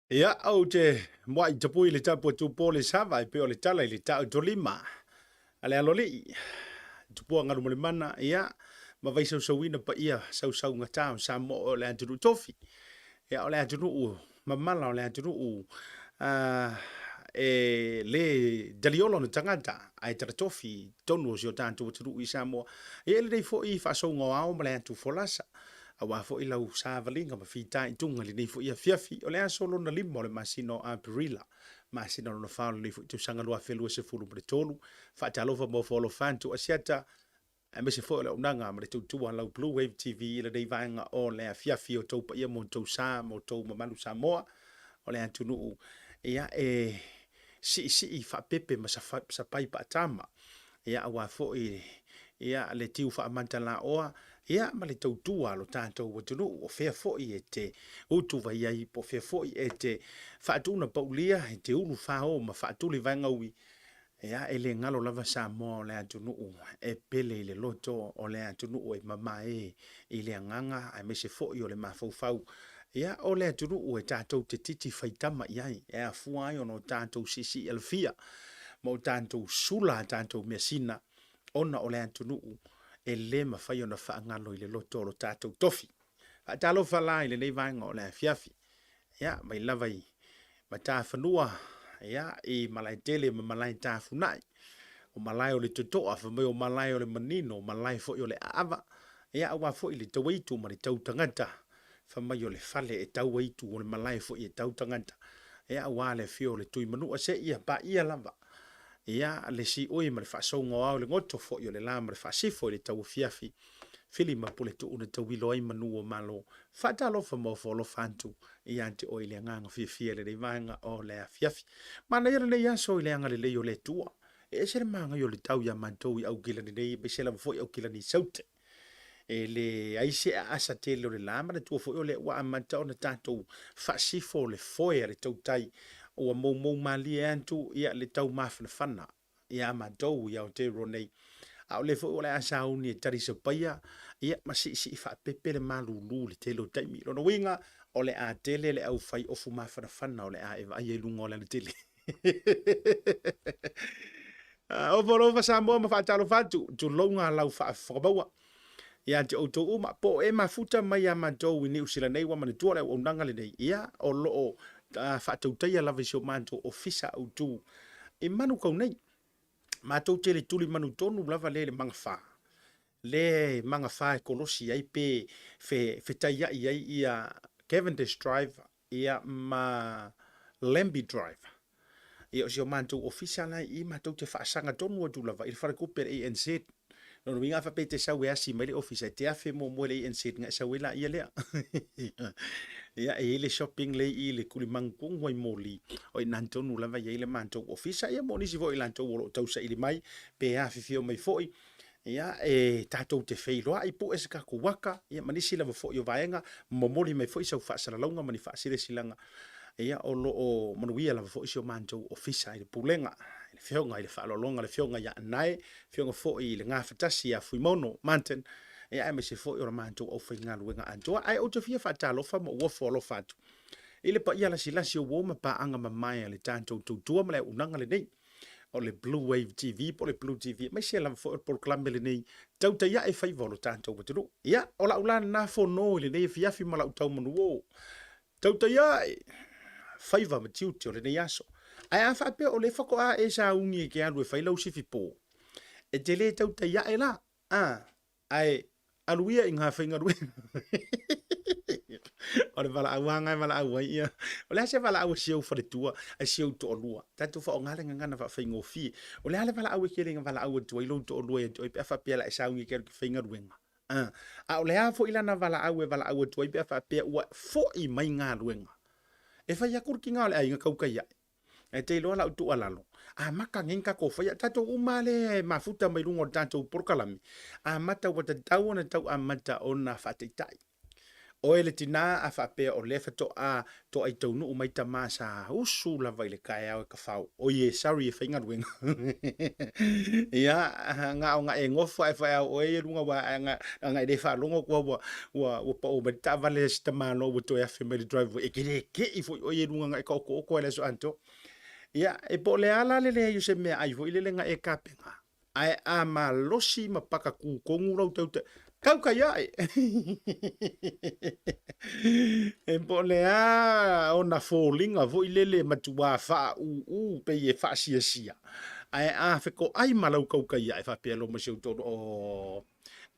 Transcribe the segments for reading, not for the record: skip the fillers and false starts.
Ia, ou te muai tapui le tapu a Tupou le Sava e pei o le tala i le taotolima a le aloalii, Tupua Galumalemana, ia, ma vaisausauina paia sausaugata o Samoa o le atunuu tofi. Ia, o le atunuu mamala, o le atunuu e le taliola ona tagata ae talatofi i totonu o si o tatou atunuu i Samoa. Ia, e lenei foi faasouga o ao ma le atu folasa aua foi lau savaliga ma fitaituga i lenei foi afiafi. O le aso lona lima o le masina o Aperila, masina lona fa o lenei foi tausaga 2023. Faatalofa ma ofo alofa atu Asiata, aemaise foi o le auaunaga ma le tautua a lau Blue Wave TV i lenei vaega o le afiafi o outou paia ma outou sa ma outou mamalu Samoa o le atunuu ia e siisii faapepe ma sapai paatama ia aua foi ia le tiu faamata laoa ia ma le tautua a lo tatou atunuu o fea foi e te utuvai ai po o fea foi e te faatuunapaulia e te ulufao ma faatulivaegaui ia e le galo lava Samoa o le atunuu e pele i le loto o le atunuu e mamae i le agaga aemaise foi o le mafaufau ia o le atunuu e tatou te titi faitama i ai e afua ai ona o tatou siisii alafia ma o tatou sula a tatou measina ona o le atunuu e le mafai ona faagalo i le loto o lo tatou tofi. Faatalofa la i lenei vaega o le afiafi, ia, mai lava i matafanua, ia, i Malaetele ma Malaetafunai, o malae o le totoa, fai mai o malae o le manino, o malae foi o le aava, ia, aua foi le tauaitu ma le tautagata, fai mai o le fale e tau aitu, o le malae foi e tau tagata, ia, aua le afio o le Tuimanua seia paia lava, ia, le siui ma le faasouga o ao i le goto foi o le la ma le faasifo i le tauafiafi, Fili ma Puletuu na tauilo ai manu o Malo. Faatalofa ma ofo alofa atu ia te oe i le agaga fiafia i lenei vaega o le afiafi. Manaia lenei aso i le agalelei o le Atua. E ese le manaia o le tau iā matou i Aukilani nei, aemaise lava foi Aukilani i Saute. E leai se aasa tele o le la, manatua foi o lea ua amata ona tatou faasifo le foe a le tautai ua moumou malie atu ia le tau mafanafana iā matou i Aotearoa nei. A o lea foi o le a sauni e talisapaia ia ma siisii faapepe le malulu i le tele o taimi. Lona uiga, o le a tele le aufai ofu mafanafana o le a e vaaia i luga o le alatele. Ofo alofa Samoa ma faatalofa atu, tulouna lau faafofoga maua ia te outou uma, po o e mafuta mai ia matou i Niu Sila nei, ua manatua le auaunaga lenei, ia, o lo o faatautaia lava i si o matou ofisa autu i Manukau nei. Matou te le tuli manu tonu lava lea i le magafa, le magafa e kolosi ai pe fetaiai ai ia Cavendish Drive ia ma Lambie Drive. Ia o si o matou ofisa la i i, matou te faasaga tonu atu lava i le faletupe le ANZ. Lona uiga a faapea e te sau e asi mai le ofisa, e te afe muamua i le ANZ ona e sau ai laia lea. Ia e i ai le shopping lea i i le tulimanu tonu ai moli, o i ina tonu lava e i ai le matou ofisa. Ia mo nisi foi o i latou o lo o tausaili mai pe afifio mai foi, Ia, e tatou te feiloai, pue se tatou aka, ia ma nisi lava foi o vaega, momoli mai foi sau faasalalauga ma ni faasilasilaga, ia, o lo o manuia lava foi si o matou ofisa i le Pulega, i le Afioga i le Faaaloaloga, le Afioga ia Anae, Afioga foi i le Gafatasi ia Fuimaono Martin, ia, aemaise foi o le matou aufaigaluega atoa. Ae ou te fia faatalofa ma ou ofo alofa atu i le paia lasilasi o uo ma paaga mamae a le tatou tautua ma le auaunaga lenei. o le Blue Wave TV po o le Blue TV, aemaise lava foi o le polokalame lenei tautai ae faiva o lo tatou atunuu. Ia, o lau la lena fono i lenei afiafi ma lau taumanuo. Tautai ae faiva ma tiute o lenei aso. Ae a faapea o lea faatoa e sauni e te alu e fai lau sifipo, e te le tautai ae la, a, Ae alu ia i ngā faigaluega. O le valaau lava lena e valaau ai ia. O le a se valaau a si ou faletua, a si ou toalua? Tatou faaaoga le gagana faafaigofie. O le a le valaau e tele ina valaau atu ai lou toalua ia te oe pe a faapea o le a e sauni e te alu e te faigaluega? A, a o le a foi lana valaau e valaau atu ai pe a faapea ua foi mai galuega? E fai atu le tina o le aiga tautai ae. E te iloa lau tuualalo, amata nei ona tatou faia, tatou uma lava lea e mafuta mai luga o le tatou polokalame, amata ua tatau ona tau amata ona faataitai. Oe le tinā a faapea o lea faatoa toai taunuu mai tama sa usu lava i le taeao e kafao. Oi e sorry e faigaluega. Ia, na o na e nofo ae faeao oe ia luga wa a na e le faalogo atu ua ua ua pao mai le taavale a si tamaloa ua toe afe mai le driveway. E te le tei foi oe ia luga na e taotooto ai le aso atoa. Ia, e po o le a la le leai o se meaai foi lele na e tapena. Ae a malosi ma pakatū tonu lau tauta, tautai ae! E po o le a ona foliga foi lele e matuā faaūū pei e faasiasia, ae a fetoai ma lau tautai ae faapea loa ma si ou toalua, oh,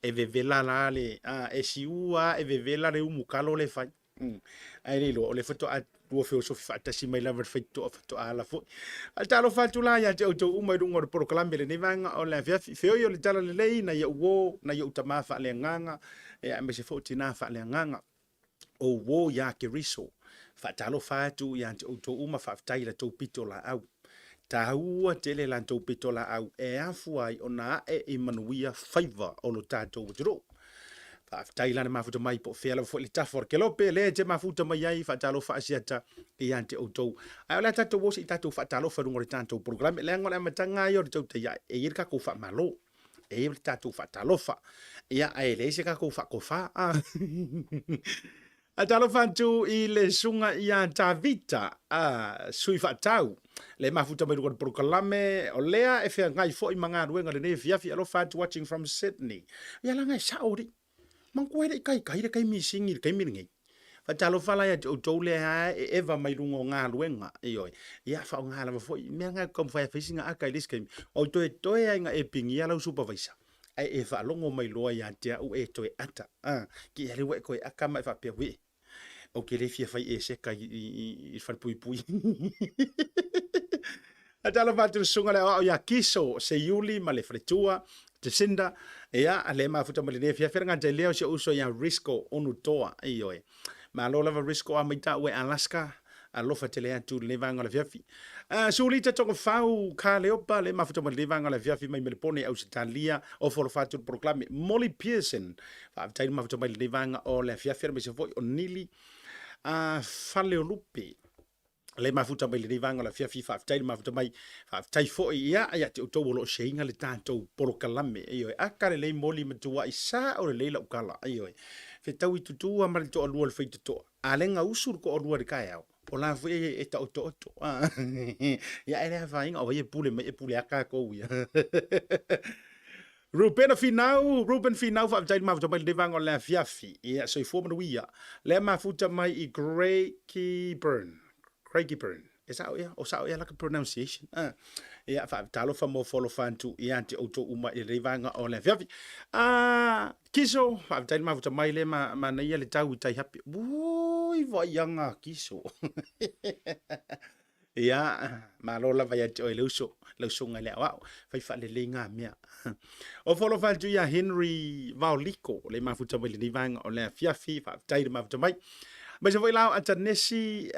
e vevela la le, a, e siu lava e vevela le umutalo lea e fai. Ae le iloa, o lea faatoa lua feosofi faatasi mai lava i le faitotoa faatoa ala foi. Faatalofa atu la ia te outou uma i luga o le polokalame i lenei vaega o le afiafi. Feoi o le talalelei nai ou uo, nai ou tama faaleagaga, ia aemaise foi o tina faaleagaga. O uo ia Keriso. Faatalofa atu ia te outou uma, faafetai i la tou pitolaau. Taua tele la tou pitolaau e afua ai ona ae i manuia faiva o lo tatou atunuu. Faafetai la le mafuta mai po o fea lava foi le tafa o le kelope lea e te mafuta mai ai, faatalofa Asiata ia te outou. Ae o le a tatou o se i tatou faatalofa i luga o le tatou polokalame, leaga o le amataga lava ia o le tautai ae, e i ai le tatou faamalo, e i ai le tatou faatalofa, ia ae leai se tatou faatofa. Talofa atu i le susuga ia Tavita a sui faatau le mafuta mai luga o le polokalame o lea e feagai foi ma galuega lenei afiafi. Alofa atu watching from Sydney. Ia laga e sao alii. Manatua e le i taitai le taimi sini i le taimi lenei. Faatalofa la ia te outou lea e eva mai luga o galuega. Ioe. Ia faaaoga lava foi mea na e taumafai e fai sina ata i le isi taimi. O toe toe lava ina e pinia lau supervisor ae e faalogo mai loa ia te au e toe ata. A, ki ia le ua e toe ata ma e faapea, Wee, ou te le fia fai eseka i, i, i, i le falepuipui. A talofa atu le susuga le aoao ia Kiso, Seiuli ma le faletua, Jacinda, ia, le mafuta ma lenei afiafi, le gata i lea o si ou uso ia Risco Unutoa, ioe. Malo lava Risco a mai taua e Alaska, alofa tele atu i lenei vaega o le afiafi. Sulita Togafau Kaleopa, le mafuta mai lenei vaega o le afiafi mai Melepone, Ausetalia, ofo alofa atu i le polokalame. Molly Pearson, faafetai le mafuta mai lenei vaega o le afiafi, aemaise foi o Nili Faleolupe. Le mafuta mai lenei vaega o le afiafi, faafetai le mafuta mai, faafetai foi ia ia te outou o lo o share-ina le tatou polokalame. Ioe, aka lelei moli matuai sao lelei lau tala. Ioe, fetaui tutu lava ma le toalua o le faitotoa. A le gausu le toalua i le taeao, o la foi e taotooto. Ia, e le afaina, o ai e pule mai, e pule lava tatou ia. Rubena Finau, Ruben Finau, faafetai le mafuta mai lenei vaega o le afiafi. Ia, soifua manuia. Lea mafuta mai i Craigieburn. Craigieburn. E sao ea? O sao ea laka pronunciation? Ah. Ia, faatalofa mo folofa atu ia te outou uma i lenei vaega o le afiafi. Ah, Kiso, faafetai le mafuta mai le ma, manaia le tau i Taihape. Ui, vaiaga Kiso. Ia, malo lava ia te oe le uso, lau susuga i le aoao, fai faalelei ngā mea. O folofa atu ia Henry Vaoliko, le mafuta mai lenei vaega o le afiafi, faafetai le mafuta mai. Aemaise foi la o Atanesi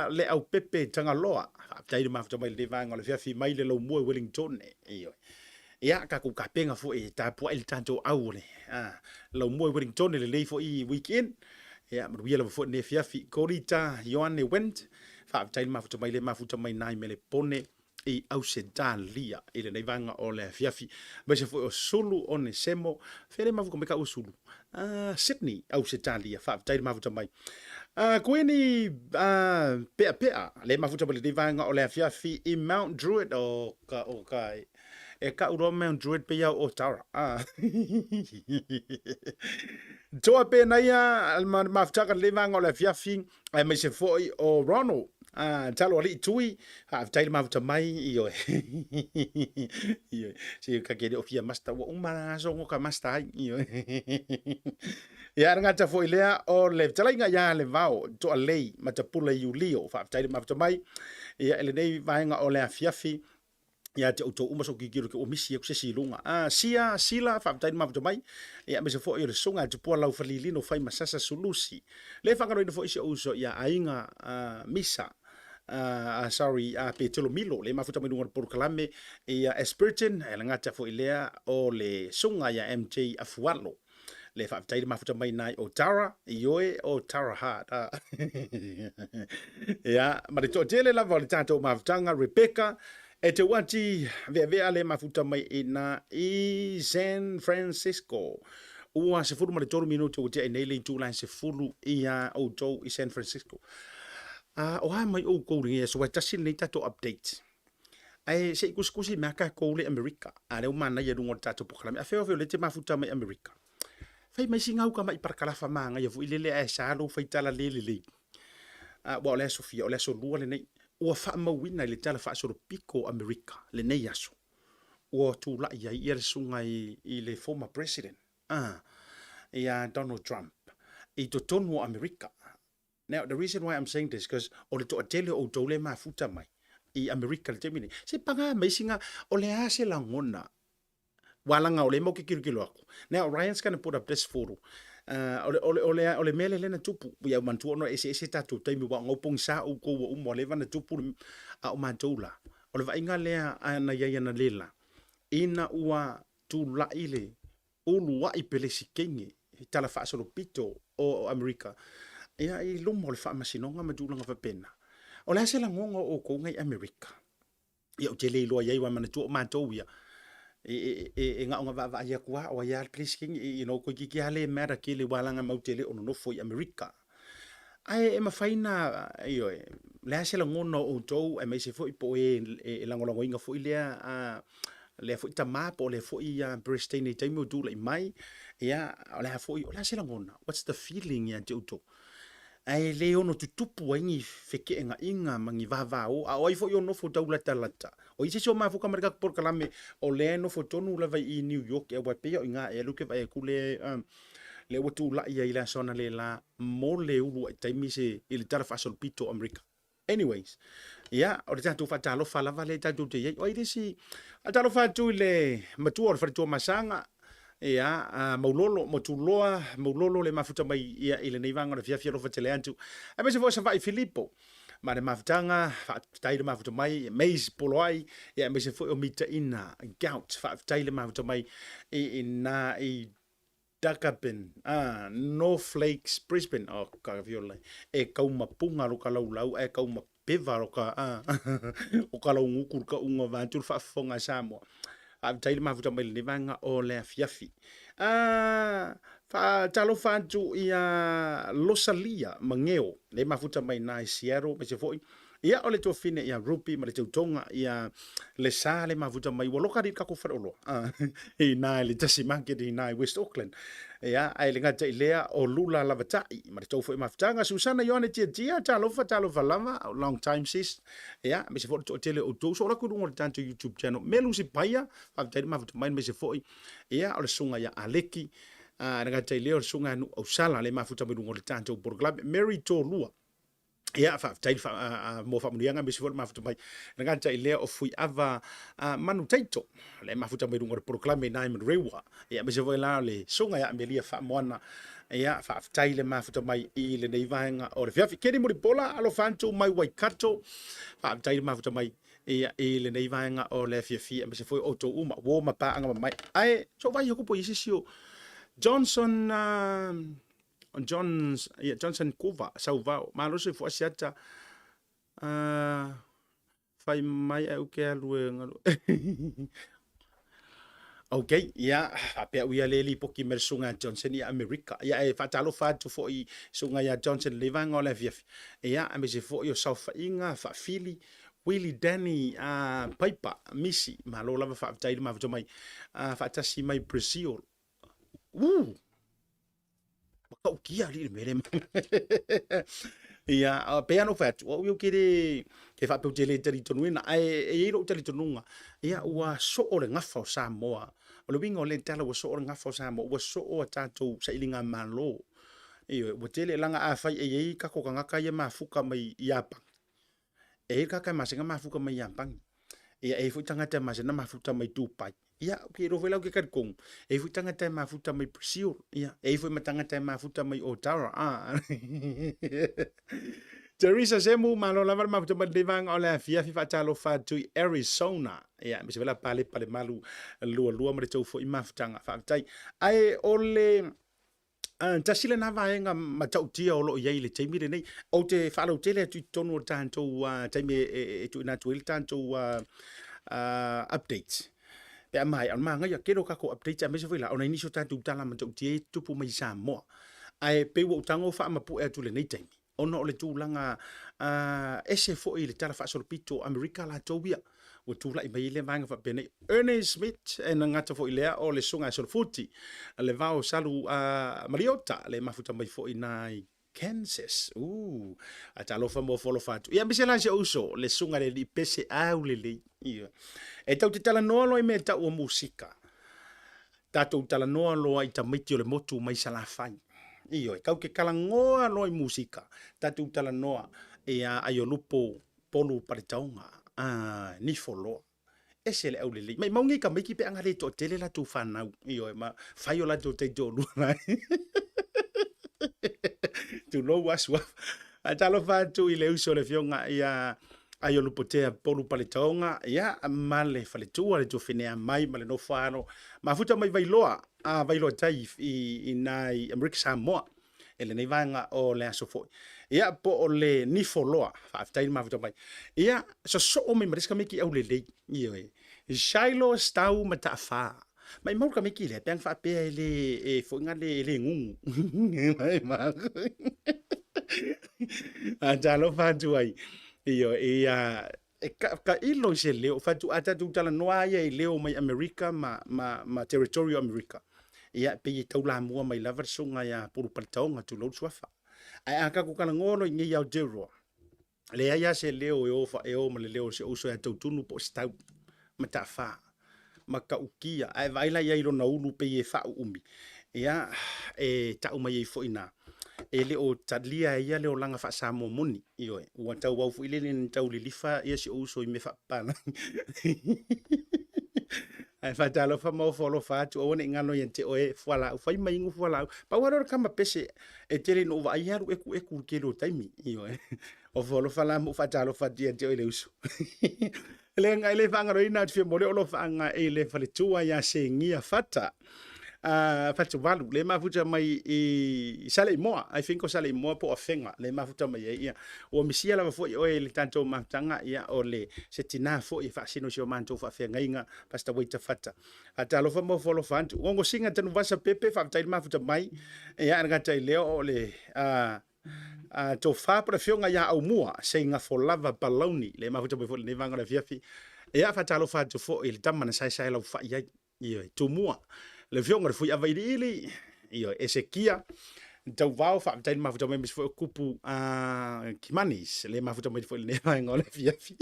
le Aupepe Tagaloa, faafetai le mafuta mai lenei vaega o le afiafi mai le Laumua i Wellington. Ioe. Ia, tatou tapena foi e tapuai le tatou au o le Laumua i Wellington i lenei foi weekend. Ia, manuia lava foi lenei afiafi. Korita Ioane Wendt, faafetai le mafuta mai le mafuta mai nai Melepone i Ausetalia i lenei vaega o le afiafi. Aemaise foi o Sulu Onesemo, fea le mafuta mai taua Sulu? Sydney, Ausetalia, faafetai le mafuta mai. Kuini Peapea, le mafuta mai lenei vaega o le afiafi i Mount Druitt, o ka, o ka, e kau loa Mount Druitt pei au o Tara. Toa Penaia, mafutaga lenei vaega o le afiafi, aemaise foi o Ronald, talo alii Tui, faafetai le mafuta mai, ioe. Ioe. Se ka ke le o fia master, ua uma la aso ngo ka master ai, ioe. Ia, le gata foi lea o le fetalaiga ia Levao Toalei Matapula Iulio, faafetai le mafuta mai, ia, i lenei vaega o le afiafi, ia te outou uma so kikilo ke ua misi aku se isi i luga. Ah, Sia, Sila, faafetai le mafuta mai, ia, aemaise foi o le susuga a Tupua Laufalilino Faimasasa Sulusi. Le faagaloina foi si ou uso ia Aiga Misa, sorry, Petelo Milo, le mafuta mai luga o le polokalame, ia Esperton, e le gata foi lea o le susuga ia MJ Afualo. Le faafetai le mafuta mai nai o Tara, ioe o Tara Hart. Ah. Ia, ma le toatele lava o le tatou mafutaga, Rebecca, e te uati veavea le mafuta mai i na i San Francisco. Ua 13 minute ua tea nei le itula e 10 ia outou i San Francisco. Ah, o a mai outou lenei aso, ua tasi lenei tatou update. Ae se i tusitusi mea tatou le Amerika, a lea ua manaia i luga o le tatou polokalame. A fea o fea o lea e te mafuta mai Amerika. Fai mai sina uka mai parakalafa manaia foi lele ae sa lou faitala le lelei. A, ua o le aso fia, o le aso lua lenei. Ua faamauina i le tala faasolopito o Amerika lenei aso. Ua tulai ai ia le susuga i, i le former president, a, ia Donald Trump i totonu o Amerika. Now, the reason why I'm saying this, because o le toatele o outou le mafuta mai i Amerika le taimi nei, se paga mai singa, o le a se lagona, ua laga o le mau ke kilokilo aku. Now, Ryan's gonna put up this photo. O le, o le, o le, o le mea lea na tupu, ia manatua ona eseese tatou taimi, ua ngau pogisa outou ua uma, ua leva na tupu, a o matou la. O le vaaiga lea na iai ana lela, ina ua tulai le uluai Pelesikene i tala faasolopito o Amerika, ia, i luma o le faamasinoga ma tulaga faapena. O le a se lagona o outou ngai Amerika? Ia, ou te le iloa i ai, ua manatua o matou ia, e, e, e, e na ona vaavaai atu lava, o ai lava le Pelesikene, you know, toeitiiti lava le matter tele, ua laga matou te le o nonofo i Amerika. Ae e mafai na, ioe, le a se lagona o outou, aemaise foi po o e e lagolagoina foi lea a lea foi tama po o lea foi Peresetene i taimi o tulai mai, ia, o le a foi, o le a se lagona? What's the feeling ia te outou? Ae le ono tutupu ai ni feteenaiga ma ni vavao, a o ai foi o nofo taulatalata. O i se isi o mafuka ma le tatou polokalame, o lea e nofo tonu lava i New York, aua e pei o i ina ea lea ou te vaai atu lea lea ua tulai ai i le aso analeila mo le uluai taimi se i le Tala Faasolopito o Amerika. Anyways, ia, o le tatou faatalofa lava lea tatou te i ai. O ai le isi faatalofa atu i le matua o le faletua Masaga, ia, a Maulolo, Motuloa, Maulolo le mafuta mai ia i lenei vaega o le afiafi alofa tele atu. Aemaise foi o Savaii Filipo ma le mafutaga, faafetai le mafuta mai, Maze Poloai, ia aemaise foi o Mitaina Gout, faafetai le mafuta mai i nā i Dakabin, ah, North Lakes, Brisbane, oh, ka viola, e kaumapuga lo ka laulau, ae kaumapeva lo ka, ah, o ka lauguku ka unga vaeatu le faafofoga a Samoa. Faafetai le mafuta mai lenei vaega o le afiafi. Ah, faatalofa atu ia Losalia Mageo, le mafuta mai na i Seattle, aemaise foi Ia, o le tuafine ia Ruby ma le teutoga ia le sa le mafuta mai ua loka li tatou faleoloa i na i le tasi market i na i West Auckland. Ia, ae le gata i lea o Lula Lavatai ma le tou foi mafutaga Susana Ioane Tiatia, talofa, talofa lava, long time sis. Ia, aemaise foi o le toatele o outou so o latou i luga o le tatou YouTube channel. Melusi Paia, faafetai le mafuta mai, aemaise foi ia o le susuga ia Aleki, le gata i lea o le susuga ia Nuuausala le mafuta mai luga o le tatou polokalame. Mary Tolua, Ia, faafetai mo faamanuiaga aemaise foi le mafuta mai. Le gata i lea o Fuiava Manu Taito, le mafuta mai luga o le polokalame i nai Manurewa. Ia, aemaise foi la le susuga ia Amelia Faamoana. Ia, faafetai le mafuta mai i lenei vaega o le afiafi. Kenny Mulipola, alofa atu mai Waikato. Faafetai le mafuta mai ia, i lenei vaega o le afiafi, aemaise foi o outou uma, uo ma paaga mamae. Ae, so vai aku po i se isi o Johnson, John, ia, Johnson Kuva, Sauvao, malosi fua siata, fai mai ai uke alu e ngalu. Ok, ia, faapea ui le lipoki me le susuga ia Johnson i Amerika. Ia, e faatalofa atu foi i susuga ia Johnson le vaega o le afiafi. Ia, aemaise foi o saofaiga, faafili, Willie Danny Paipa, Misi, malo lava faafetai le mafuta mai. Faatasi mai Brazil. Woo! Matautia alii le mea lea. Ia, pei lava ona ou fai atu, o au ia ou te le, e faapea ou te le talitonuina, ae e i ai lou talitonuga, ia ua soo le gafa o Samoa. O le uiga o lea tala ua soo le gafa o Samoa, ua soo a tatou sailigamalo. Ioe, ua tele, leaga afai e i ai tatou tagata ia mafuta mai Iapani, e i ai le tagata e masani ona mafuta mai Iapani, ia e i ai foi tagata e masani ona mafuta mai Dubai, ia ou te iloa foi la ou te talitonu, e i ai foi tagata e mafuta mai Brazil, ia e i ai foi ma tagata e mafuta mai Otawa, a. Teresa Semu, malo lava le mafuta mai lenei vaega o le afiafi faatalofa atu i Arizona. Ia, aemaise foi la Palepa le Malu lualua ma le tou foi mafutaga. Faafetai. Ae o le Tasi lena vaega matautia o lo o i ai i le taimi lenei. Ou te faalautele atu i totonu o le tatou taimi e tuuina atu ai le tatou update pe a maea. O le manaia tele o tatou updates aemaise foi la ona e i ai nisi o tatou tala matautia ia e tutupu mai i Samoa. Ae pei ua ou tago faamapue atu i lenei taimi ona o le tulaga ese foi i le talafaasolopito o Amerika latou ia ua tulai mai ai lea vaega faapenei. Ernie Smith, e gata foi i lea o le Susuga ia Solofuti, le vao Salu Maliota, le mafuta mai foi nai Kansas. A talofa mo folofa atu. Ia, aemaise la si ou uso, le Susuga i le Alii Pese Aulelei. Ia. E tau te talanoa loa i mea tau o musika. Tatou talanoa loa i tamaiti o le motu mai Salafai. Ioe, tau te talanoa loa i musika. Tatou talanoa ia Aiolupo Polu Paletaoga, ah, Nifoloa. Ese le aulelei. Maimau nei tamaiti pe ana le toatele latou fanau. Ioe, ma fai o latou taitoalua la. Tulou asu afa. Talofa atu i le uso le afioga ia Aiolupotea Polu Paletaoga, ia, ma le faletua le tuafenea mai ma le nofo-a-alo. Mafuta mai Vailoa, a Vailoa tai i nai Amerika Samoa e lenei vaega o le aso foi. Ia, po o le Nifoloa, faafetai le mafuta mai. Ia, sosoo mai ma le isi tamaiti aulelei, ioe, Shiloh Stau Mataafa. Maimau le tamaiti lea, pe ana faapea e le, e foi na le, e le gugu. Talofa atu ai, ioe, ia, e tailo i se leo, faatoa tatou talanoa ia i leo mai Amerika ma territory o Amerika. Ia, pei e taulamua mai lava le susuga ia Pulu Paletaoga, tulou le suafa. Ae a tatou talanoa loa i inei i Aotearoa, leai lava se leo e o e o ma le leo o si ou uso ia Tautunu po o Stau Mataafa. Matautia, ae vaai la i ai i lona ulu pei e faauumi, ia, e tau mai ai foi ina, e le o talia e ia le olaga faa-Samoa moni, ioe, ua tauau foi lele ina tau lilifa ia si ou uso i mea faapapalagi. Ae faatalofa ma ofo alofa atu, aua ne i galo ia te oe fualaau, fai mai inu fualaau. Pau lava lea o le tama pese e tele ina ou vaai e alu ekueku i le tele o taimi, ioe. Ofo alofa la ma ou faatalofa atu ia te oe le uso. Le e le faagaloina atu fia momoli o alofaaga i le faletua ia Segia Fata. Fatuvalu, le mafuta mai i Saleimoa, I think o Saleimoa po o Afega, le mafuta mai ai. Ia, ua misia lava foi oe i le tatou mafutaga, ia, o le se tinā foi e faasino i si o matou faafeagaiga, Pastor Waita Fata. Faatalofa ma ofo alofa atu. Gogosiga Tanuvasa Pepe, faafetai le mafuta mai. Ia, e le gata i lea o le tofa po o le afioga ia Aumua, Seigafolava Palauni, le mafuta mai foi i lenei vaega o le afiafi. Ia, faatalofa atu foi i le tama na saesae laufai ai, ioe, Tumua, le afioga i le Fuiava Iliili, ioe, Esekia, Tauvao, faafetai le mafuta mai, aemaise foi o Kupu Kimanis, le mafuta mai foi i lenei vaega o le afiafi.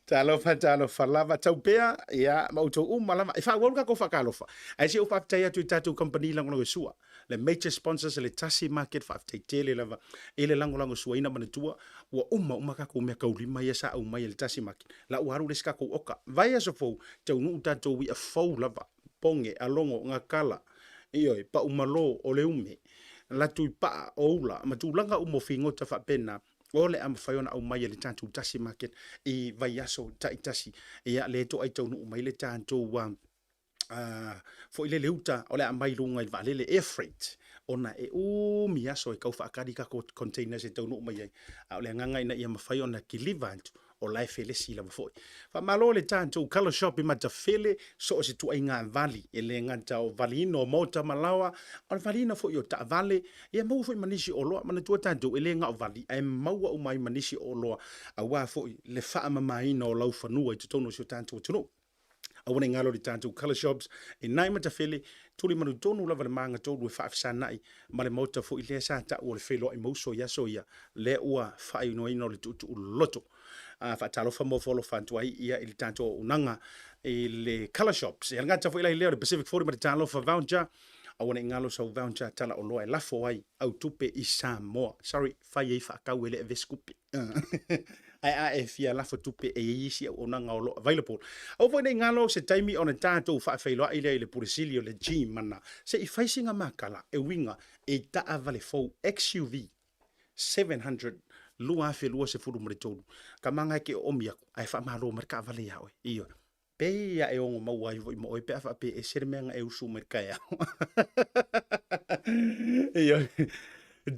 Talofa, talofa lava, tau pea, ia, ma outou uma lava. E faaauau le tatou faatalofa. Ae se i ou faafetai atu i tatou kamupani lagolagosua. Le major sponsors le Tasi Market faafetai tele lava i le lagolagosuaina manatua ua uma uma tatou mea taulima ia sa aumai e le Tasi Market la ua alu le isi tatou oka vaiaso fou taunuu tatou i'a fou lava poge alogo gakala ioe pau malo o le ume latui paa o ula ma tulaga uma o figota faapena o le a mafai ona aumai e le tatou Tasi Market i vaiaso taitasi ia le toai taunuu mai le tatou foi lele uta o le a aumai i luga i le vaalele air freight ona e umi aso e tau faatali tatou containers e taunuu mai ai, a o le agaga ina ia mafai ona kiliva atu o la e felesi lava foi. Faamalo le tatou Colour Shop i Matafele, so o se tuaiga vali, e le gata o valiina o maota ma laoa, a o le valiina foi o taavale, ia maua foi ma nisi oloa. Manatua tatou e le na o vali, ae maua uma ai ma nisi oloa aua foi le faamamaina o laufanua i totonu o si o tatou atunuu. Aua ne i galo i le tatou Colour Shops i nai Matafele, tuli manu tonu lava le magatolu e faafesanai ma le maota foi lea sa tau o le feiloai ma uso i aso ia, lea ua faaigoaina o le tuutuu loloto. Faatalofa ma ofo alofa atu ai ia i le tatou auaunaga i le Colour Shops. Ia le gata foi la i lea o le Pacific 40 ma le Talofa Voucher, aua ne i galo sau voucher tala oloa e lafo ai au tupe i Samoa. Sorry, fai ai faatau e le avesi tupe. Ae a e fia lafo tupe e i ai isi auaunaga o lo o available. Aua foi ne i galo se taimi ona tatou faafeiloai lea i le Pule Sili o le G-Mana se i fai sina makala e uiga i taavale fou XUV 700 2023. Ka manga e ke oomi aku ae faamalo mai le taavale ia oe. Ioe. pei a e ono maua ai foi ma oe pe a faapea e ese le mea na e usu mai le taeao. Ioe.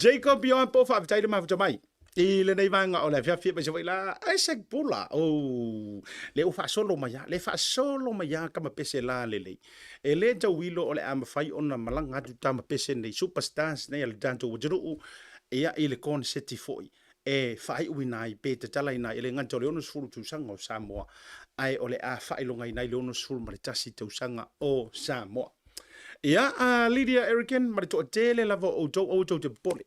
Jacob Ioan po faafetai le mafuta mai i lenei vaega o le afiafi aemaise foi la Isaac Pula. Oh, le ua faasolo mai a, le faasolo mai a tama pese la lelei. E le tauilo o le a mafai ona malaga atu tama pese nei, superstars nei a le tatou atunuu, ia i le koneseti foi e faaiuina ai pe tatalaina ai, e le gata o le 60 tausaga o Samoa, ae o le a faailogaina ai le 61 tausaga o Samoa. Ia, a Lydia Erican ma le toatele lava o outou, aua tou te popole.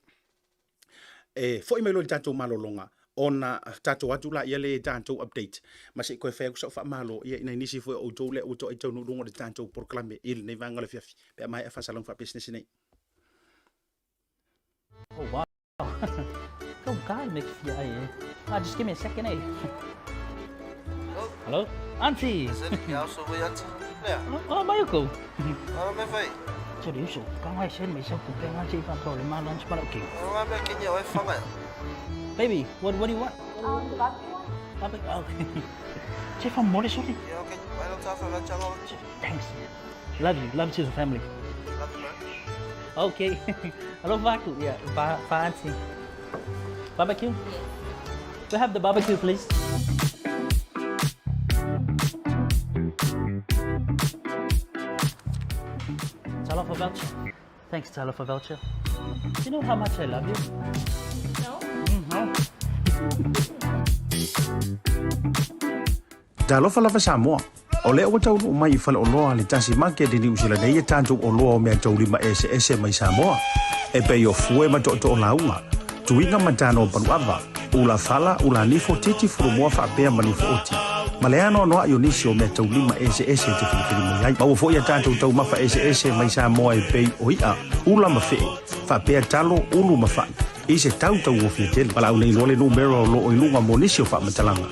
E foi mai loa i le tatou malologa, ona tatou atu laia lea i tatou update, ma se i toe fai atu sau faamalo ia i nai nisi foi o outou lea ua toai taunuu i luga o le tatou polokalame i lenei vaega o le afiafi, pe a maea faasalaga faapisinisi nei. Oh, wow. Kau kai me fia ai eh. Ah, just give me a second eh. Hello? Auntie! Oh, mai ko. Oh, me fai. 这里手刚开始没收不变啊，这饭够了吗？lunch 不了给。 Oh, me kinya oi fanga. Baby, what do you want? The barbecue one? Barbecue. Okay. 这饭没得说的。 Yeah, okay. I don't have a channel. Thanks. Love you. Love to the family. Love you, man. Okay. Hello, Vaku. Yeah, va, va auntie. Barbecue? We have the barbecue, please. Talofa voucher. Thanks, Talofa voucher. Do you know how much I love you? No? No. Talofa lava Samoa. O lea ua taunuu mai i faleoloa a le Tasi Market i Niu Sila nei e tatou oloa o meataulima eseese mai Samoa, e pei o fue ma tootoo lauga, tuiga ma tano paluava, ula fala, ula nifo, titi furumoa faapea ma nifo oti, ma le anoanoai o nisi o meataulima eseese e te filifili mai ai. Maua foi a tatou taumafa eseese mai Samoa e pei o i'a, ula ma fe'e, faapea talo, ulu ma fa'i, i se tau tauofia tele. Valaau nei loa le numera o loo i luga mo nisi o faamatalaga.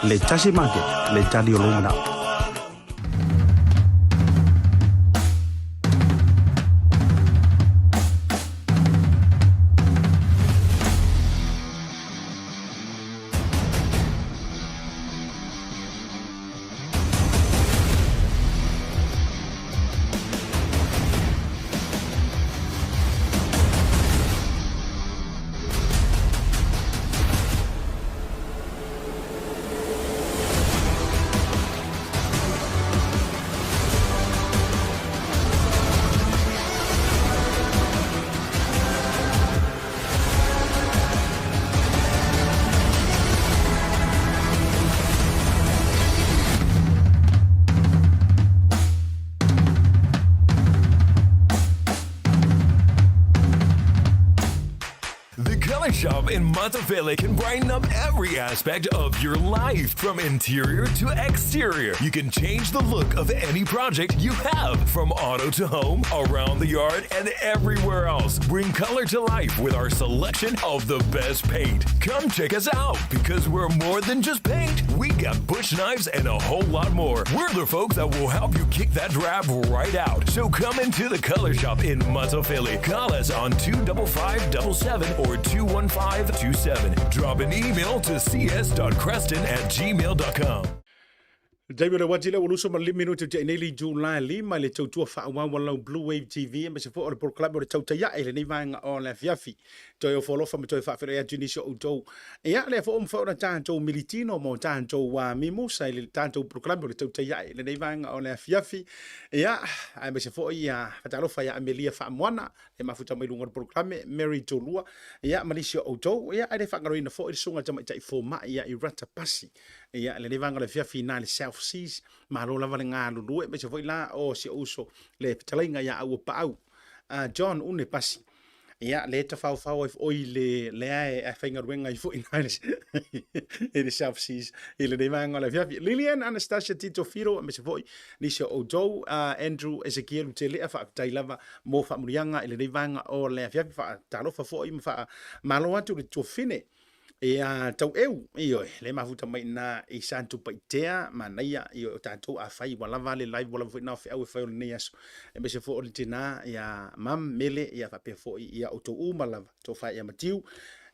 Le Tasi Market, le tali o lou manao. The Color Shop in Matafele can brighten up every aspect of your life, from interior to exterior. You can change the look of any project you have, from auto to home, around the yard, and everywhere else. Bring color to life with our selection of the best paint. Come check us out because we're more than just paint. We got bush knives and a whole lot more. We're the folks that will help you kick that drab right out. So come into the Color Shop in Matafele. Call us on 25577 or 21527. Drop an email to cs.creston@gmail.com. Taimi o le uati lea ua 25 minute ua tea nei le itu la e lima i le tautua faaauau a lau Blue Wave TV aemaise foi o le polokalame o le tautai ae i lenei vaega o le afiafi. Toe ofo alofa ma toe faafeiloai atu i nisi o outou. Ia, lea foi ua mafai ona tatou militino mo tatou mimusa i le tatou polokalame o le tautai ae i lenei vaega o le afiafi. Ia, aemaise foi ia faatalofa ia Amelia Faamoana e mafuta mai luga o le polokalame, Mary Tolua, ia, ma nisi o outou. Ia, ae le faagaloina foi le susuga i le tamaitai fomai ia i Rata Pasi. Ia, lenei vaega o le afiafi i ina i le South Seas, malo lava le galulue, aemaise foi la o si ou uso le fetalaiga ia Auapaau, John Une Pasi. Ia, le tafaofao ai foi le lea e faigaluega ai foi ina i le South Seas i lenei vaega o le afiafi. Lilian Anastasia Tito Firo, aemaise foi nisi o outou, Andrew Ezekiel Utelea, faafetai lava mo faamuliaga i lenei vaega o le afiafi. Faatalofa foi ma faamalo atu i le tuafine Ia Taueu, ioe, le mafuta mai ina i Satupaitea, manaia, ioe, o tatou afai ua lava le live, ua lava foi na o feau e fai o lenei aso. Aemaise foi o le tina, ia Mam, Mele, ia faapea foi ia outou uma lava, Tofa ia Matiu,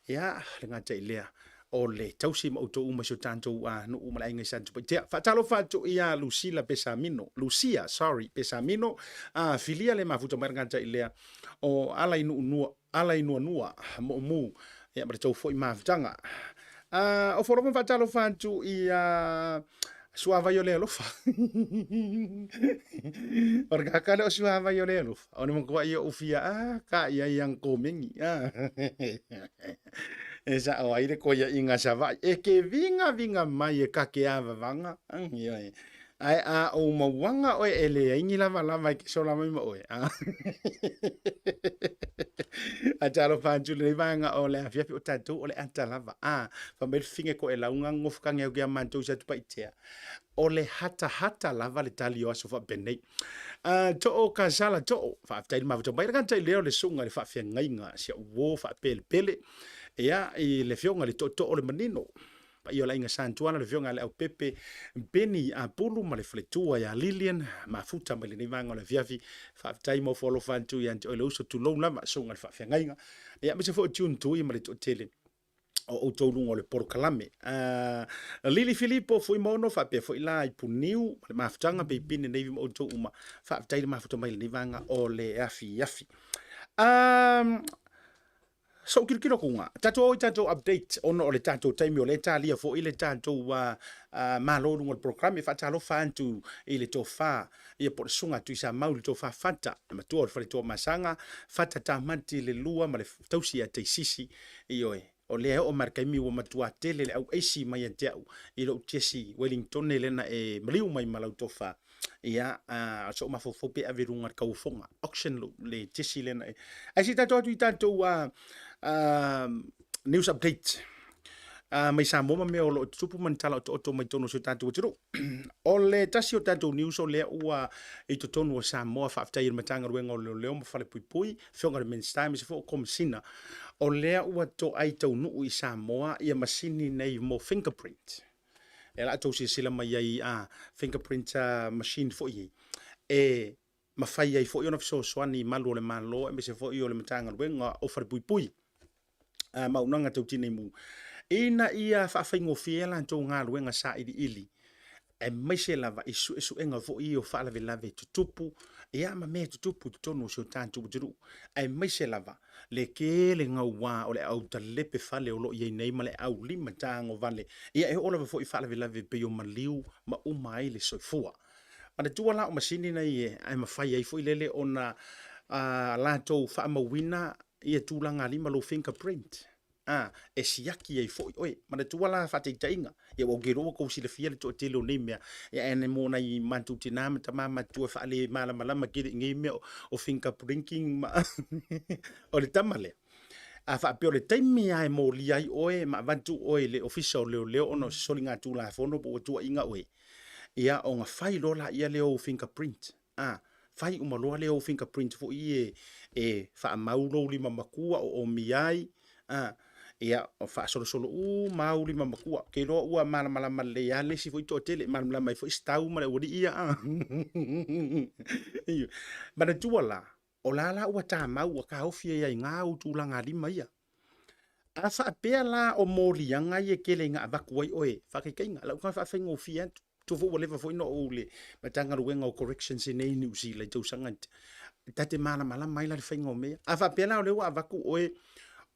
ia, le gata i lea, o le tausi ma outou uma i si o tatou nuu ma le aiga i Satupaitea. Faatalofa atu ia Lucila Pesamino, Lucia, sorry, Pesamino, filia le mafuta mai le gata i lea o ala i Nuunua, ala i Nuanua, Moomu, ia ma le tou foi mafutaga. Ofo alofa ma faatalofa atu ia Suavai o le alofa. O le kaka lea o suavai o le alofa. O le matua i ou fia a ka ia i ang komengi. E sa o ai le koia inga savai. E ke vinga vinga mai e ka ke avavanga. Ae a ou mauaga oe e leai ni lavalava e ke sola mai ma oe. A talofa atu lenei vaega o le afiafi o tatou o le ata lava. A, fai mai le fafine koe lauga gofu ka ngeu ki a matou i Satupaitea. O le hatahata lava le tali o aso faapenei. A, too ka sala too. Faafetai le mafuta mai. Le gata i lea o le susuga i le faafeagaiga si au uo faapelepele. Ia, i le afioga i le tootoo o le manino. Paia o le Aiga Sa Tuala, le Afioga ia Leaupepe, Benny Apulu ma le faletua ia Lilian, mafuta mai lenei vaega o le afiafi. Faafetai mo ofo alofa atu ia te oe le uso, tulou lava, susuga i le faafeagaiga. Ia, aemaise foi o June Tui ma le toatele o outou luga o le polokalame. Lili Filipo Fuimaono faapea foi la i Puniu ma le mafutaga Peipine Navy ma outou uma. Faafetai le mafuta mai lenei vaega o le afiafi. Sou tilotilo atuga, tatou o i tatou update ona o le tatou taimi o lea e talia foi le tatou Malo i luga o le polokalame. Faatalofa atu i le tofa ia po o le susuga a Tuisamau i le tofa Fata, le matua o le faletua Masaga, Fata Tamati le lua ma le tausi ia Taisisi. Ioe, o lea e oo mai le taimi ua matua tele le auaisi mai ia te au i lou tiesi Wellingtone lea na e maliu mai ma lau tofa. Ia, o so'u mafaufau pe ave i luga o le tauofoga, auction le tiesi lea na e. Ae se i tatou atu i tatou news update mai Samoa ma mea o lo o tutupu ma ni tala otooto mai totonu o si o tatou atunuu. O le tasi o tatou news o lea ua i totonu o Samoa, faafetai i le Matagaluega o Leoleo ma Falepuipui, Afioga i le Minisita aemaise foi o Komesina, o lea ua toai taunuu i Samoa ia masini nei mo fingerprint. Lea la outou silasila mai ai a fingerprint machine foi nei, e mafai ai foi ona fesoasoani i malu o le Malo aemaise foi o le Matagaluega o Falepuipui ma Auaunaga Tau Tinei Mu, ina ia faafaigofie ai a latou galuega sailiili, aemaise lava i suesuega foi ia o faalavelave tutupu ia ma mea tutupu i totonu o si o tatou atunuu, aemaise lava le tele gaua o le autalepe fale o lo o i ai nei ma le aulima tagovale, ia e oo lava foi i faalavelave pei o maliu ma uma ai le soifua. Manatua la o masini nei e mafai ai foi lele ona latou faamauina ia tulagalima lou fingerprint. a, e siaki ai foi oe. Manatua la faataitaiga, ia ua ou te iloa ua tou silafia le toatele o nei mea, ia ae mo nai matou tina ma tama matutua e faalemalamalama tele i nei mea o fingerprinting ma o le tama lea. A faapea o le taimi lava e molia ai oe ma avatu oe i le Ofisa o Leoleo ona o se soligatulafono po ua tuuaiina oe, ia ona fai loa laia lea o ou fingerprint. A, fai uma loa lea o fingerprint foi e, e faamau lou lima matua o omia ai, a, ia, o faasolosolo uma au lima matua. Ou te iloa ua malamalama lelei lava le isi foi toatele, e malamalama ai foi Stau ma le aualii ia, a. Manatua la, o la la ua tamau, ua taofi ai lava i ina ou tulaga lima ia. A faapea la o moliaga ia e tele ina avatu ai oe, faataitaiga, lau tala faafaigofie atu, tua foi ua leva foi ona ou i le Matagaluega o Corrections i inei i Niu Sila i tausaga ta te malamalama ai la i le faiga o mea. A faapea la o lea ua avatu oe,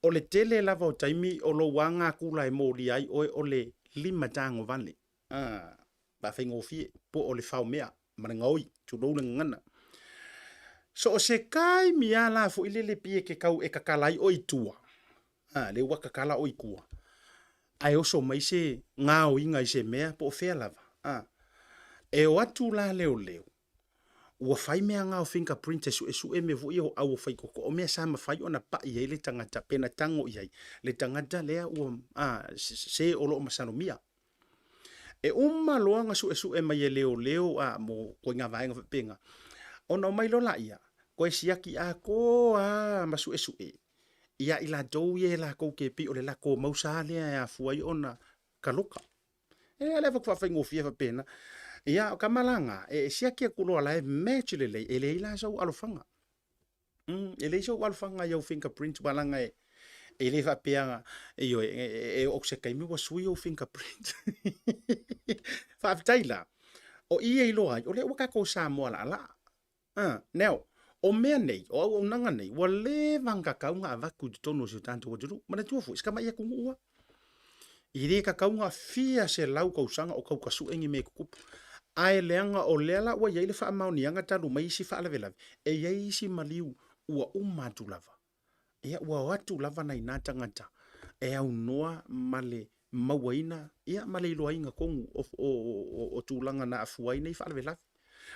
o le tele lava o taimi o lou aga akula e molia ai oe o le lima tagovale. A, faafaigofie, po o le faomea ma le gaoi, tulou le gagana. So o se taimi lava la foi lele pei e te tau e tatala ai oe i tua, a, lea ua tatala oe i tua, ae oso mai se gaoiga i se mea po o fea lava, a, e o atu la leoleo, ua fai mea na o fingerprint e suesue mea foi ia o au o faitotoa, o mea sa mafai ona pai ai le tagata pe na tago i ai le tagata lea ua, a, se o lo o masalomia. E uma loa ona suesue mai e leoleo a mo ituaiga vaega faapena, ona omai loa laia toe siaki atoa lava ma suesue ia i latou ia e latou te pei o le latou mau sa lea e afua ai ona taloka. E le avatu faafaigofie faapena. Ia, o tama la na, e siaki atu loa la e match lelei, e leai la sau alofaga. E leai sou alofaga i au fingerprint aua leaga e, E le faapea, ioe, e oo atu se taimi ua sui ou fingerprint. Faafetai la, o i e iloa ai, o lea ua tatou Samoa laalaa. Now, o mea nei, o auaunaga nei, ua leva ona tatau ona avatu i totonu o si o tatou atunuu. Manatua foi, si tamai atunuu lava. E le tatau ona fia selau tausaga o tau tasue ni mea e tutupu. Ae leaga o lea la ua i ai le faamaoniaga talu mai isi faalavelave, e i ai isi maliu ua uma atu lava. Ia, ua o atu lava nai na tagata e aunoa ma le mauaina ia ma le iloaina tonu o tulaga na afua ai nei faalavelave.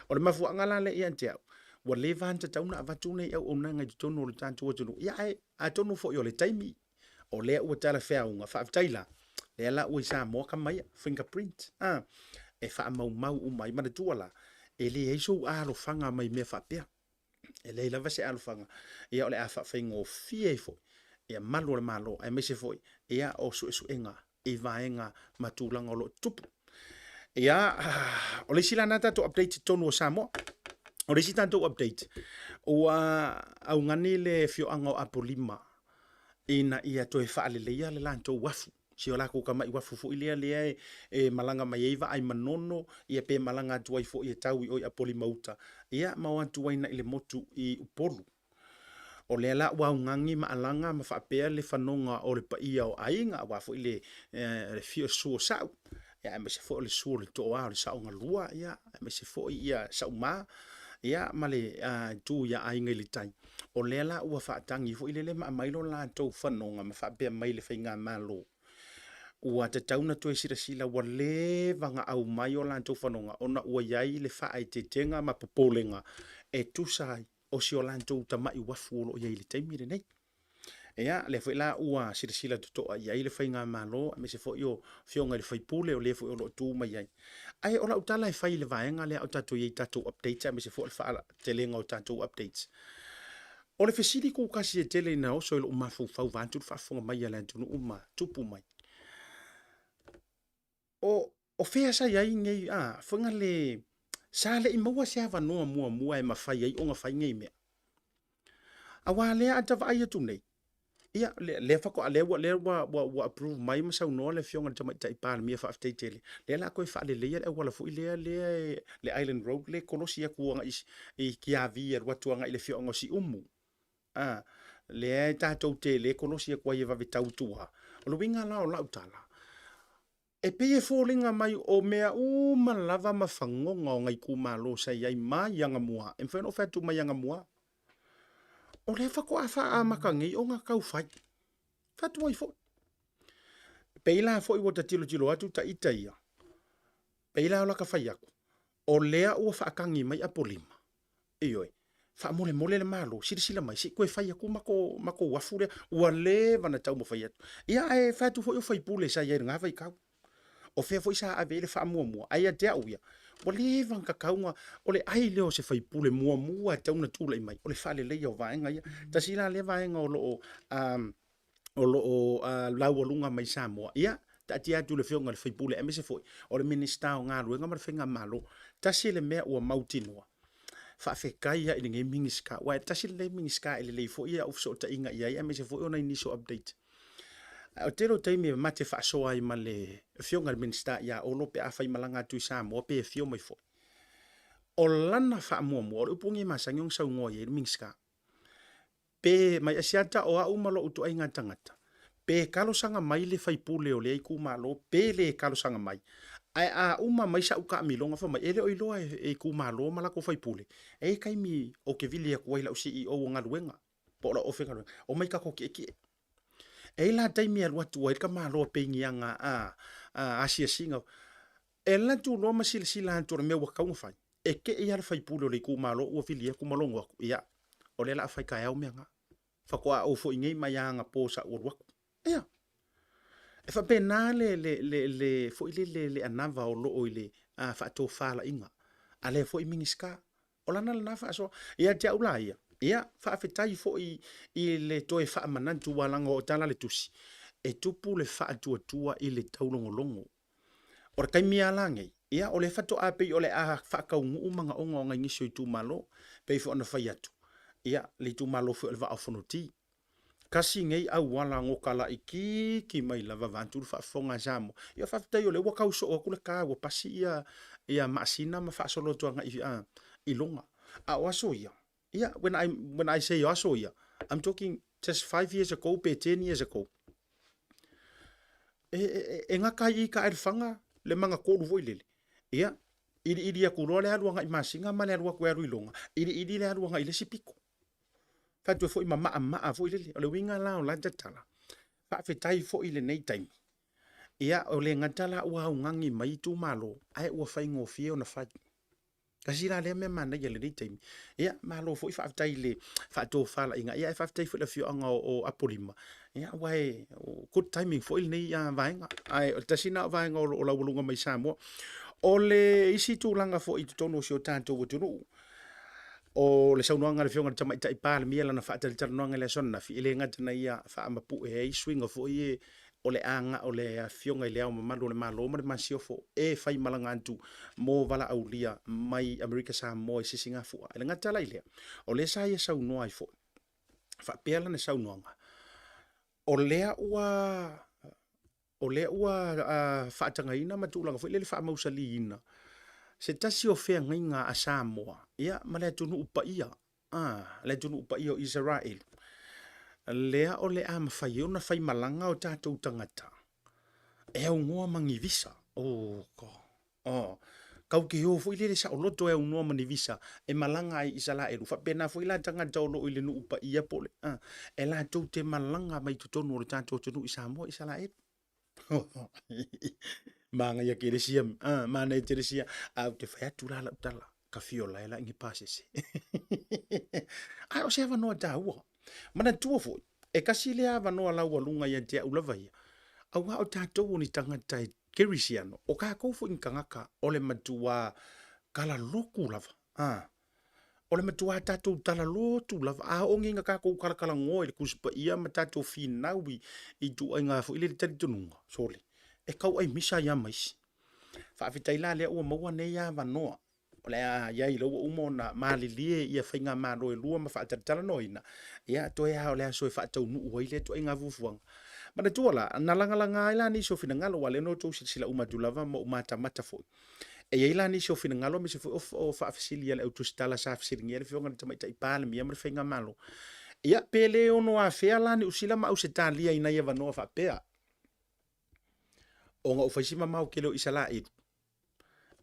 O le mafuaaga la lea ia te au, ua leva ona tatau ona avatu nei auaunaga i totonu o le tatou atunuu, ia ae atonu foi o le taimi o lea ua talafeauga, faafetai la, lea la ua i Samoa tama ia, fingerprint, a, e faamaumau uma ai. Manatua la, e leai sou alofaga mai mea faapea. E leai lava se alofaga, ia o le a faafaigofie ai foi ia malu o le Malo, aemaise foi ia o suesuega i vaega ma tulaga o lo o tutupu. Ia, o le isi la na tatou update i totonu o Samoa. O le isi tatou update, ua augani le afioaga o Apolima ina ia toe faaleleia le latou uafu, si o latou tamai uafu foi lea lea e malaga mai ai vaa i Manono, ia pe malaga atu ai foi e tau i o i Apolima uta, ia ma o atu ai i le motu i Upolu. O lea la ua augani ma alaga ma faapea le fanoga o le paia o aiga, aua foi le afio susu o Sau, ia aemaise foi o le susu o le Toa o le Saogalua, ia aemaise foi ia Sauma, ia ma le itu ia Aiga i le Tai. O lea la ua faatagi foi lele ma aumai lo latou fanoga ma faapea mai le faigamalo, ua tatau ona toe silasila ua leva ona aumai o latou fanoga ona ua i ai le faaeteetega ma popolega e tusa ai o si o latou tamai uafu o lo o i ai i le taimi lenei. Ia, lea foi la ua silasila totoa i ai le faigamalo aemaise foi o afioga i le sui usufono o le foi o lo o tu mai ai. Ae o lau tala e fai i le vaega lea o tatou i ai i tatou updates aemaise foi o le faatelega o tatou updates. O le fesili kukasi e tele ina oso i lou mafaufau vaeatu le faafofoga mai a le atunuu ma tupu mai. O, o fea sa i ai nei, a, faiga le, sa le i maua se avanoa muamua e mafai ai ona fai nei mea. Aua lea a ta vaai atu nei, ia, lea, lea faatoa, lea ua, lea ua, ua, ua approve mai ma saunoa le Afioga i le Tamaitai Palemia, faafetai tele, lea o le a toe faaleleia le auala foi lea, lea e, le Island Road lea e kolosi atu agai i Tiavi e alu atu agai i le afioaga o Siumu. A, lea e tatou te, lea e kolosi atu ai e vave tau i tua. O le uiga la o lau tala, E pei e foliga mai o mea uma lava ma fagoga o nai itumalo sa i ai mai Agamua, e mafai ona ou fai atu mai Agamua, o lea faatoa faaamata nei ona tau fai. Fai atu ai foi. Pei la foi ua ta tilotilo atu ta ita ia, pei la o lata fai atu, o lea ua faatagi mai Apolima, Ioe, faamolemole le Malo, silasila mai, se i toe fai atu matou, matou uafu lea, ua leva ona taumafai atu. Ia, ae fai atu foi o faipule sa i ai i lena vaitau. O fea foi sa ave i ai le faamuamua, ae ia te au ia, ua leva ona tatau ona, o le ai lea o se faipule muamua e tatau ona tulai mai, o le faaleleia o vaega ia. Tasi la lea vaega o lo o, um, o lo o laualuga mai Samoa. Ia, taatia atu i le Afioga i le sui usufono aemaise foi o le Minisita o Galuega ma le Faigamalo. Tasi le mea ua mautinoa, faafetai lava i lenei Minisita, aua e tasi lenei Minisita e lelei foi au fesootaiga i ai aemaise foi o nai nisi o update. Ae o le tele o taimi e ma te faasoa ai ma le Afioga i le Minisita ia Olo pe a faimalaga atu i Samoa pe afio mai foi. O lana faamuamua, o le upu lenei e masani ona saunoa i ai le Minisita, Pe mai Asiata o au ma lou ituaiga tagata, pe talosaga mai le faipule o lea itumalo pe le talosaga mai, ae a uma mai sau taamiloga fai mai e le o iloa e itumalo ma latou faipule, e i ai taimi ou te vili atu ai i lau CEO o galuega po o lau ofi galuega, omai tatou tietie. E i ai la taimi e alu atu ai le tamaloa peiniaga a asiasiga, e alu atu loa ma silasila atu o le mea ua tatau ona fai, E tei lava le faipule o le itumalo ua vili atu ma logo atu, ia, o lea o le a fai taeao mea na. Faatoa ou foi nei mai lava anapo sa ou alu atu. Ia, e faapena le, le, le, le, foi le, le, le anava o lo o i le faatofalaiga a lea foi Minisita. O lana lena faasoa. Ia te au la ia, ia, faafetai foi i le toe faamanatu aua leaga o tala a le Tusi, e tupu le faatuatua i le taulogologo. O le taimi lava la nei, ia o lea faatoa pei o le a faataunuu manaoga o nai nisi o itumalo, pei foi ona fai atu, ia le itumalo foi o le Vaa o Fonoti. Kasi nei auala goka laitiiti mai lava vaeatu le faafofoga a Samoa. Ia faafetai o lea ua tau soo atu le ta ua pasi ia ia maasina ma faasolo atu agai i luga. A o aso ia, ia when I when I say aso ia, I'm talking just 5 years ago pe 10 years ago. E, e, e gata ai i Taelefaga le magatolu foi lele. Ia, iliili atu loa le alu agai masina ma le alu atu e alu i luga, iliili le alu agai i le isi pito. Fai atu foi ma maamaa foi lele. O le uiga la o la tatala, faafetai foi i lenei taimi. Ia, o le gata la ua augani mai itumalo, ae ua faigofie ona fai. Tasi la lea mea manaia i lenei taimi. Ia, malo foi faafetai i le faatofalaiga. Ia, ae faafetai foi i le afioaga o Apolima. Ia, aua e good timing foi lenei vaega. Ae o le tasi lena o vaega o lo o laualuga mai Samoa. O le isi tulaga foi i totonu o si o tatou atunuu, o le saunoaga a le Afioga i le Tamaitai Palemia i lana faatalatalanoaga i le aso ananafi, e le gata na ia faamapue ai suiga foi ia o le a na o le Afioga i Le Ao Mamalu o le Malo ma le Masiofo e faimalaga atu mo valaaulia mai Amerika Samoa i Sisigafua. E le gata la i lea, o lea sa ia saunoa ai foi, faapea lana saunoaga, o lea ua o lea ua faatagaina ma tulaga foi lele faamausaliina se tasi o feagaiga a Samoa ia ma le atunuu paia, le atunuu paia o Isaraelu, lea o le a mafai ai ona faimalaga o tatou tagata e aunoa ma ni visa. Oh God. Oh. Kau te o foi lele saoloto e aunoa ma ni visa e malaga ai i Isaraelu. Faapena foi la tagata o lo o i le nuu paia po o le, e latou te malaga mai totonu o le tatou atunuu i Samoa i Isaraelu. Manaia tele sia, manaia tele sia. Ae ou te fai atu la lau tala, ka fiola e la i ni pasese. Ae o se avanoa taua. Manatua foi, e kasi lea avanoa laualuga ia te au lava ia, auā o tatou o ni tagata e kerisiano, o tatou foi ni tagata o le matua talalotu lava. O le matua tatou talalotu lava. A oo nei ina tatou talatalanoa i le Tusi Paia ma tatou finau i ituaiga foi lele talitonuga, sole, e tau aimisa ai lava ma isi. Faafetai la lea ua maua nei avanoa o le a i ai, lea ua uma ona malilie ia faigamalo e lua ma faatalatalanoaina, ia toe lava o le aso e faataunuu ai lea ituaiga fuafuaga. Manatua la, na lagalaga ai la nisi o finagalo, aua o lea na outou silasila uma atu lava ma ou matamata foi. E i ai la nisi o finagalo aemaise foi o faafesili a le au tusitala sa fesiligia le Afioga i le Tamaitai Palemia ma le Faigamalo. Ia, pe le ono afea la Niu Sila ma Ausetalia i nai avanoa faapea, ona ua fai si mamao tele o Isaraelu.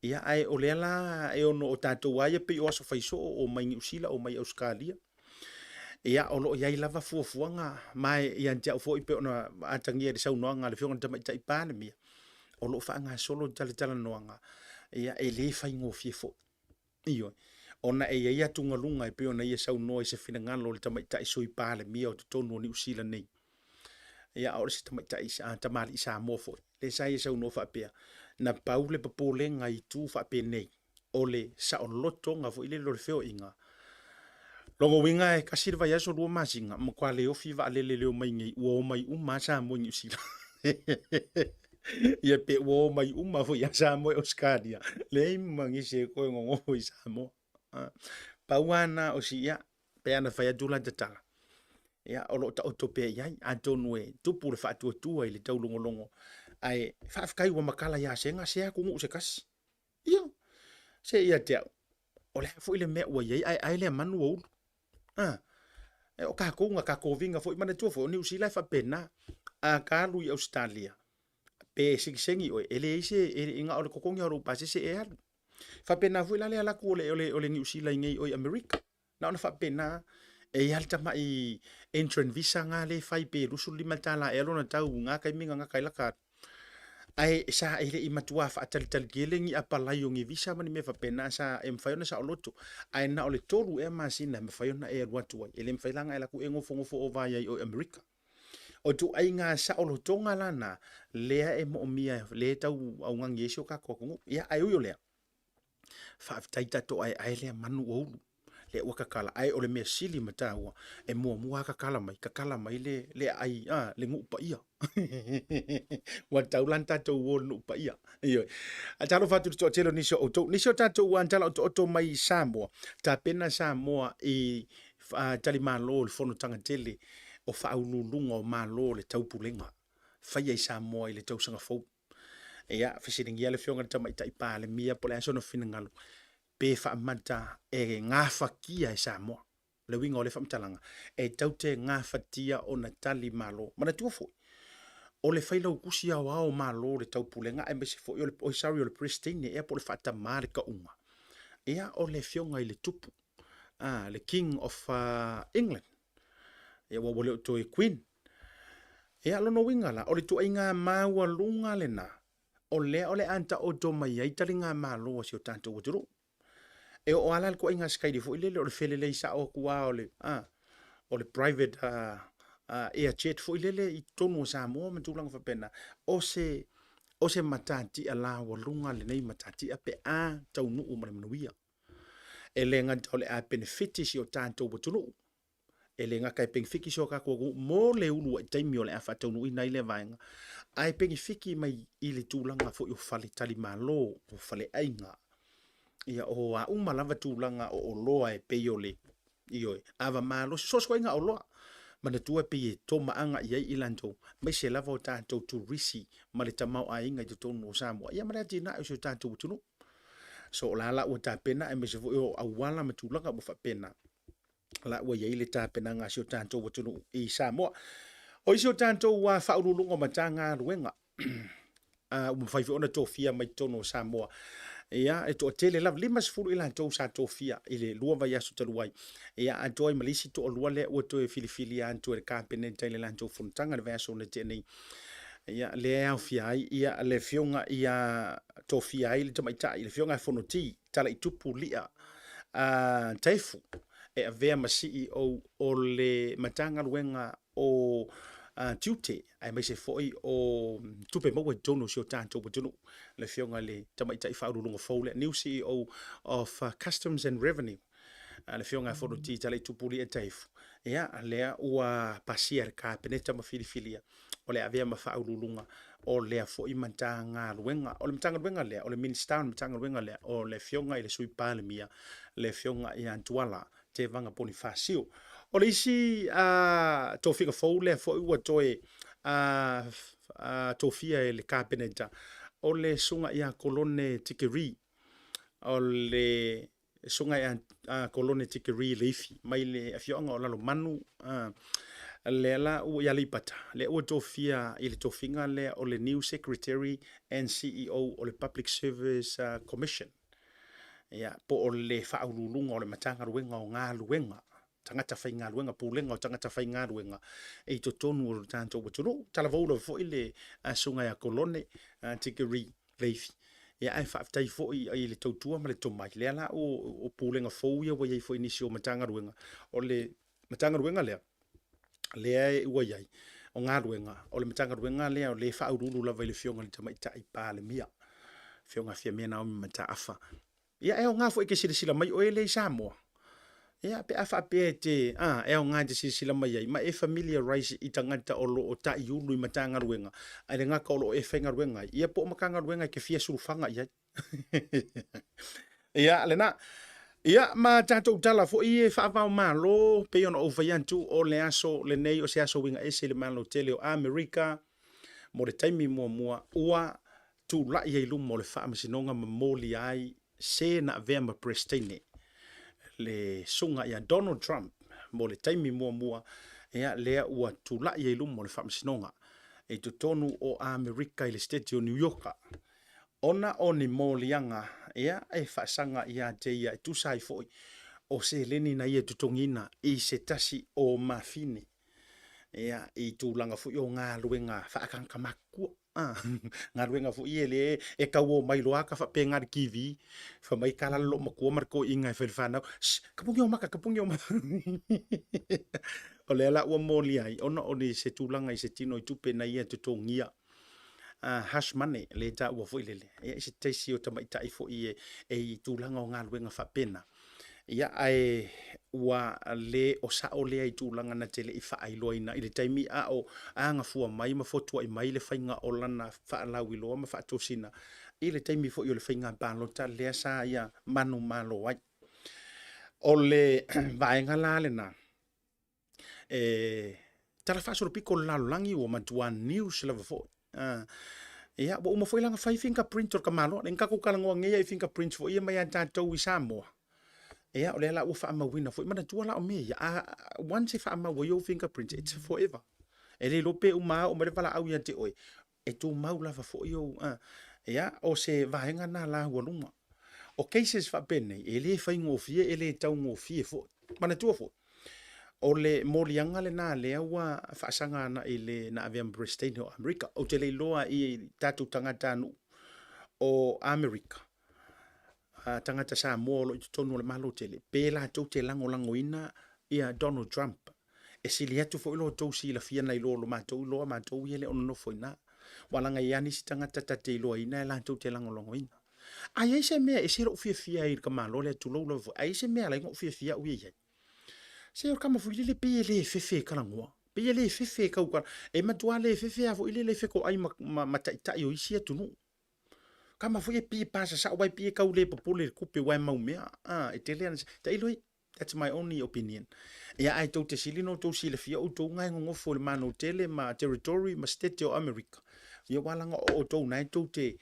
Ia, ae o lea la e ono o tatou lava ia pei o aso fai soo, omai Niu Sila, omai Ausetalia. Ia, o lo o i ai lava fuafuaga, ma e ia te au foi pei ona atagia i le saunoaga a le Afioga i le Tamaitai Palemia, o lo o faagasolo le talatalanoaga, ia, e le faigofie foi. Ioe, ona e i ai atugaluga e pei ona ia saunoa i se finagalo o le Tamaitai Sui Palemia o totonu o Niu Sila nei. Ia, a o le isi tamaitai, tamalii Samoa foi, lea sa ia saunoa faapea, na pau le popolega i itu faapenei, o le saolotoga foi lele o le feoaiga. Lona uiga e tasi le vaiaso, lua masina, matua le ofi vaalele le omai nei, ua omai uma lava Samoa i Niu Sila. Ia pe ua omai uma foi ia Samoa i Ausetalia, leai ma nisi e toe nonofo i Samoa. Pau lava na o si ia, pe ana fai atu la tatala, ia, o lo o taoto pea i ai, atonu e tupu le faatuatua i le taulogologo, ae faafetai ua matala ia Sega se atunuu se tasi. Ia, se ia te au, o le a foi le mea ua i ai, ae ae lea manu ua ulu. E o tatou na tatou viga foi, manatua foi, o Niu Sila e faapena. A ta alu i Ausetalia, pe sitiseni oe, e leai se, e na o le totogi lava o lou pasese e alu. Faapena foi la le alu atu o le Niu Sila i nei o i Amerika. Na ona faapena, e i ai le tamai entrant visa na lea e fai pe $25 ea lona tau i na taimi na gata ai laka alu. Ae sa e le i matua faatalitali tele ni apalai o ni visa ma ni mea faapena sa e mafai ona saoloto. Ae na o le 3 ea masina e mafai ona e alu atu ai. E le mafai la ona e alu atu e nofonofo ova ai o i Amerika. O ituaiga saolotoga la na, lea e moomia, lea e tau augani ai si o tatou atunuu. Ia, ae ui o lea, faafetai tatou aeae lea manu ua ulu, lea ua tatala. Ae o le mea sili ma taua, e muamua lava tatala mai, tatala mai le, le aai, a, le nuu paia. Ua tatau la ona tatou o i le nuu paia. Ioe. Ae talofa atu i le toatele o nisi o outou. Nisi o tatou ua tala otooto mai i Samoa, tapena Samoa i talimalo i le fonotaga tele. o Faauluuluga o Malo o le Taupulega faia i Samoa i le tausaga fou. Ia, fesiligia le Afioga i le Tamaitai Palemia po o le a sona finagalo pe faamata e gafatia e Samoa. O le uiga o lea faamatalaga, e tatou te gafatia ona tali malo. Manatua foi, o le Failautusi Aoao o Malo o le Taupulega aemaise foi o le, oi sorry o le Peresetene ea po o le Faatama le tauga, ia o le Afioga i le Tupu, le King of England, ia aua ua le o toe Queen. Ia o lona uiga la, o le ituaiga maualuga lena o lea o le a taoto mai ai taligamalo a si o tatou atunuu. E oo lava la i le ituaiga sikaili foi lele o le felelei sao atu lava o le, o le private air jet foi lele i totonu o Samoa ma tulaga faapena, o se, o se matatia laualuga lenei matatia pe a taunuu ma le manuia. E le gata o le a penefiti si o tatou atunuu, e le gata e penefiti si o tatou atunuu mo le uluai taimi o le a faataunuuina ai lea vaega, ae penefiti mai i le tulaga foi o faletalimalo, o faleaiga, ia o a uma lava tulaga o oloa e pei o le, ioe, ava malosi, so o se ituaiga oloa. Manatua e pei e tomaaga i ai i latou, aemaise lava o tatou turisi ma le tamaoaiga i totonu o Samoa, ia ma le atinae o si o tatou atunuu. So o la la ua tapena aemaise foi o auala ma tulaga uma faapena, la ua i ai le tapenaga a si o tatou atunuu i Samoa. O isi o tatou Faauluuluga o Matagaluega ua mafai foi ona tofia mai totonu o Samoa, ia, e toatele lava, 50 i latou sa tofia i le 2 vaiaso talu ai, ia, atoa ai ma le isi toalua lea ua toe filifilia atu e le Kapeneta i le latou fonotaga i le vaiaso na tea nei, ia, lea e aofia ai le Afioga ia tofia ai le tamaitai, le Afioga ia Fonoti Talaitupu Lia Taefu e avea ma CEO o le Matagaluega o Tiute aemaise foi o Tupe Maua i totonu o si o tatou atunuu, le Afioga i le Tamaitai Faauluuluga fou lea, new CEO of Customs and Revenue, le Afioga ia Fonoti Talaitupu Lia Taefu, ia, lea ua pasia e le Kapeneta ma filifilia o le a avea ma Faauluuluga o lea foi Matagaluega. O le Matagaluega lea, o le Minisita o le Matagaluega lea, o le Afioga i le Sui Palemia, le Afioga ia Tuala Tevaga Ponifasio. O le isi tofiga fou lea foi ua toe tofia e le Kapeneta, o le Susuga ia Kolone Tikeri, o le Susuga ia Kolone Tikeri Leifi mai le afioaga o Lalomanu, lea la ua i Aleipata, lea ua tofia i le tofiga lea o le new Secretary and CEO o le Public Service Commission, ia, po o le Faauluuluga o le Matagaluega o Galuega, tagata faigaluega, Pulega o Tagata Faigaluega i totonu o le tatou atunuu. Talavou lava foi le Susuga ia Kolone Tikeri Leifi, ia ae faafetai foi i le tautua ma le tomai, lea la o pulega fou ia ua i ai foi i nisi o Matagaluega. O le Matagaluega lea, lea ua i ai, o galuega, o le Matagaluega lea o lea e faauluulu lava i le Afioga i le Tamaitai Palemia, Afioga ia Fiame Naomi Mataafa. Ia e aoga foi e te silasila mai oe lea i Samoa, ia pe a faapea e te, a, e aoga e te silasila mai ai ma e familiarize i tagata o lo o taiulu i Matagaluega, ae le gata o lo o e faigaluega ai, ia po o Matagaluega e te fia sulufaga i ai. Ia, lena. Ia, ma tatou tala foi e faava-o-Malo, pei ona ou fai atu, o le aso lenei o se aso uiga ese i le Malo tele o Amerika, mo le taimi muamua ua tulai ai i luma o le Faamasinoga ma molia ai se na avea ma Peresetene, le Susuga ia Donald Trump, mo le taimi muamua, ia, lea ua tulai ai i luma o le Faamasinoga i totonu o Amerika i le Setete o New Yorka. Ona o ni moliaga ia e faasaga ia te ia e tusa ai foi o seleni na ia totogiina i se tasi o mafine ia i tulaga foi o galuega faatagata matutua, galuega foi ia lea e tau omai loa ta faapena i le TV, fai mai tala le loomatua ma le toeaina e fai i le fanau, Shh, tapuni ou maka, tapuni ou maka. O lea la ua molia ai ona o se tulaga i se tino i tupe na ia totogia hush money lea e taua foi lele, ia i se tasi o tamaitai foi e i tulaga o galuega faapena, ia ae ua le o sao lea i tulaga na te le i faailoaina i le taimi a o agafua mai ma fotuai mai le faiga o lana faalauiloa ma faatosina i le taimi foi o le faiga palota lea sa ia manumalo ai. O le vaega la lena, e Tala faasolopito o le lalolagi ua matua news lava foi. Ia, ua uma foi la ona fai fingerprint o le tamaloa. Lea na tatou talanoa nei i fingerprints foi ia mai ia tatou i Samoa. Ia, o lea la ua faamauina foi. Manatua la o mea ia, a, once e faamau ai ou fingerprints, it's forever. E le iloa pe uma lava oo mai le valaau ia te oe, e tumau lava foi ou, a. Ia, o se vaega lena laualuga. O cases faapenei, e le faigofie, e le taugofie foi. Manatua foi, o le moliaga lena lea ua faasaga agai i le na avea ma Peresetene o Amerika. Ou te le iloa i tatou tagatanuu o Amerika, tagata Samoa o lo o i totonu o le Malo tele, pe latou te lagolagoina ia Donald Trump. E sili atu foi lo outou silafia nai lo lo matou iloa, matou ia e le o nonofo i ina. Ua laga i ai nisi tagata ta te iloaina e latou te lagolagoina. A i ai se mea e ese lou fiafia ai i le tamaloa lea, tulou lava foi, a i ai se mea e ala ai ona ou fiafia au ia i ai, se o le tama foi lele pei e le fefe e talanoa, pei e le fefe e tautala, e matua le fefe lava foi lele e fetoai ma, ma, ma taitai o isi atunuu. Tama foi e pei e pasasao aua e pei e tau le popole i le tupe aua e mau mea, a, e tele ana, tailo i, That's my only opinion. Ia ae tou te sili ona outou silafia outou na e nonofo i le Manotele ma Territory ma Setete o Amerika. Ia aua leaga o outou na e tou te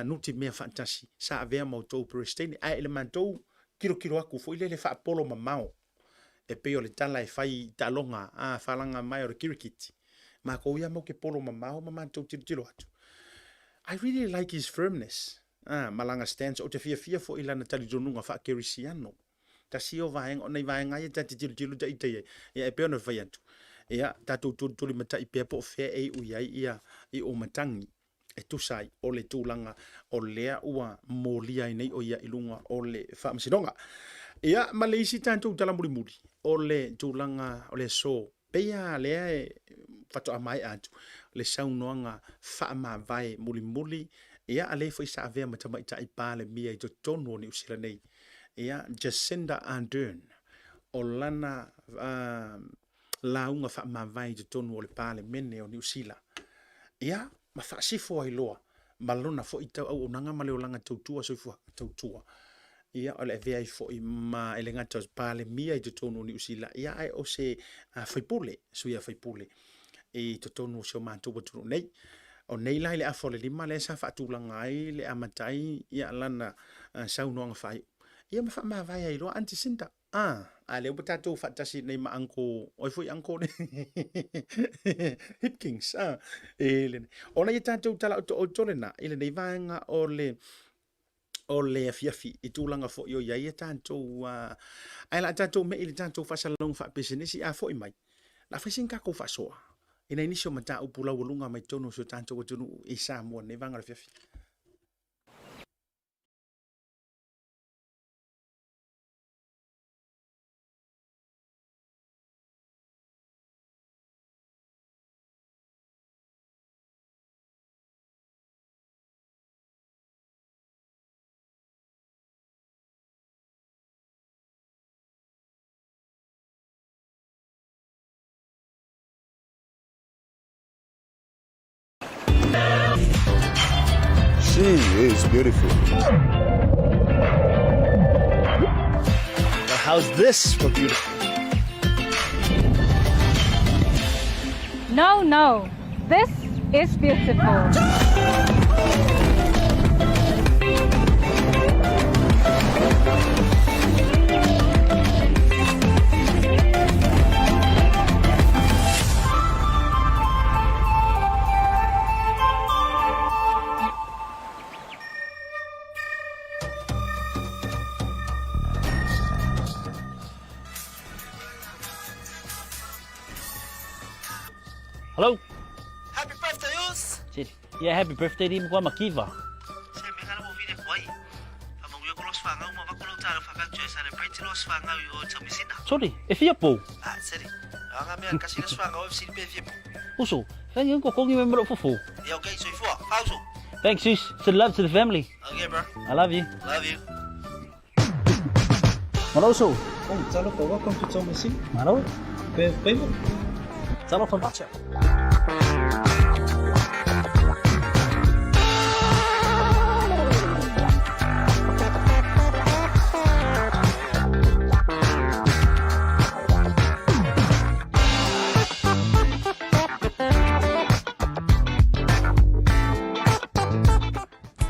nutimea faatasi sa avea ma outou Peresetene. Ae i le matou tilotilo atu foi lele faapolo mamao e pei o le tala e fai i taaloga a falaga mai o le kirikiti. Matou ia matou te polo mamao ma matou tilotilo atu. I really like his firmness ma lana stance. Ou te fiafia foi i lana talitonuga faa-kerisiano. Tasi ia o vaega, o nai vaega ia ta te tilotilo ta ita i ai. Ia e pei ona fai atu, ia tatou tulitulimatai pea po o fea e iu i ai ia iumatagi e tusa ai o le tulaga o lea ua molia ai nei o ia i luga o le faamasinoga. Ia ma le isi tatou tala mulimuli, o le tulaga o le aso Pei lava lea e faatoa maea atu le saunoaga faamavae mulimuli, ia a lea foi sa avea ma tamaitai Palemia i totonu o Niu Sila nei, ia Jacinda Ardern, o lana lauga faamavae i totonu o le Palemene o Niu Sila, ia ma faasifo ai loa ma lona foi tau auaunaga ma le olaga tautua soifua tautua. Ia, o le avea ai foi ma e le gata o Palemia i totonu o Niu Sila, ia ae o se faipule, sui a faipule i totonu o si o matou atunuu nei. O nei la i le afa o le lima lea sa faatulaga ai le amata ai ia lana saunoaga faaiu. Ia ma faamavae ai loa Aunty Cinda. Ah, a lea ua tatou faatasi nei ma Uncle, oi foi Uncle nei. Hipkins, ah, e le. Ona ia tatou tala oto lena i lenei vaega o le o le afiafi i tulaga foi o i ai a tatou ae la tatou mei i le tatou faasalalauga faapisinisi a foi mai la fai sina tatou faasoa i nai nisi o mataupu laualuga mai totonu o si o tatou atunuu i Samoa nei vaega o le afiafi. She is beautiful. Now how's this for beautiful? No, no. This is beautiful. Hello. Happy birthday, us! Yeah, happy birthday di kwa makiva. Se me kana mo vile kwai. Fa mo yo kolos fa ngau ma va kolo talo fa ka celebrate los fa ngau yo tamisina. Sorry, e fia pou. Ah, seri. Anga mea kasi les fa ngau e fsili pe fia pou. Uso, thank you ko kongi me mero fufu. Yeah, okay, so ifua. Pauso. Thanks, sis. Send love to the family. Okay, bro. I love you. Love you. Malo uso. Oh, talofa, welcome to Tomasi. Malo. Pe, pe. Talofa bacha.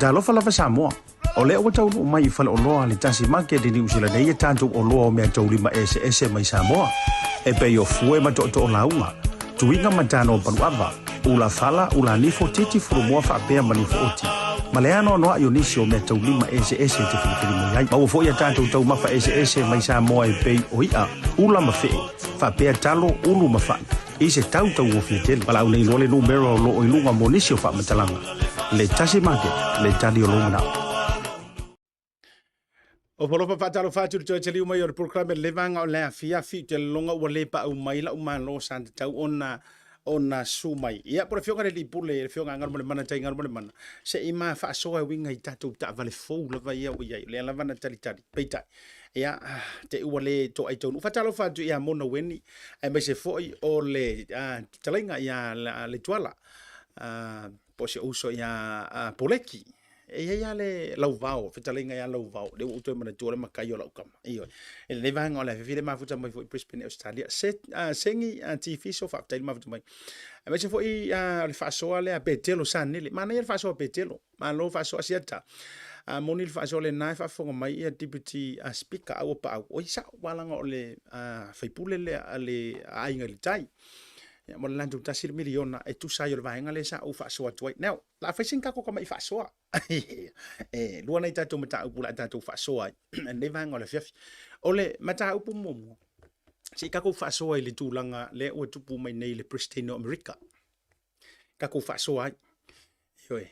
Talofa lava Samoa. O lea ua taunuu mai i faleoloa a le Tasi Market i Niu Sila nei e tatou oloa o meataulima eseese mai Samoa, e pei o fue ma tootoo lauga, tuiga ma tano paluava, ula fala, ula nifo, titi fulumoa faapea ma nifo oti, ma le anoanoai o nisi o meataulima eseese e te filifili mai ai. Maua foi a tatou taumafa eseese mai Samoa e pei o i'a, ula ma fe'e, faapea talo, ulu ma fa'i, i se tau tauofie tele. Valaau nei loa le numera o lo o i luga mo nisi o faamatalaga. Le Tasi Market, le tali o lou manao. O Polopa faatalofa atu i le toe taliu mai o le polokalame le vaega o le afiafi i te lologa ua le paau mai lau malo sa tatau ona ona su mai. Ia, po le afioga le Lipule, le afioga Galumalemana Tai Galumalemana, se i ma faasoa e uiga i tatou taavale fou lava ia ua i ai, o lea lava na talitali. Peitai, ia, te i ua le toai taunuu. Faatalofa atu ia Mona Ueni, aemaise foi o le fetalaiga ia Leituala, po o si ou uso ia Poleki. E i ai lava le Lauvao, fetalaiga ia Lauvao, lea ua ou toe manatua le matai o lau tama. Ioe. I lenei vaega o le afiafi le mafuta mai foi i Brisbane, Australia. Se, Sengi Tifiso, faafetai le mafuta mai. Aemaise foi o le faasoa lea a Petelo Sanele. Manaia le faasoa a Petelo. Malo faasoa siata. A moni le faasoa lena e faafofoga mai ia Deputy Speaker a ua paau. Oi sao, aua leaga o le faipule lea a le Aiga i le Tai. Ia, mo le latou tasi le miliona e tusa ai o le vaega lea sa ou faasoa atu ai. Now, la a fai sina tatou tamai faasoa. E lua nai tatou mataupu o le a tatou faasoa ai i lenei vaega o le afiafi. O le mataupu muamua, se i tatou faasoa i le tulaga lea ua tupu mai nei i le Peresetene o Amerika. Tatou faasoa ai. Ioe,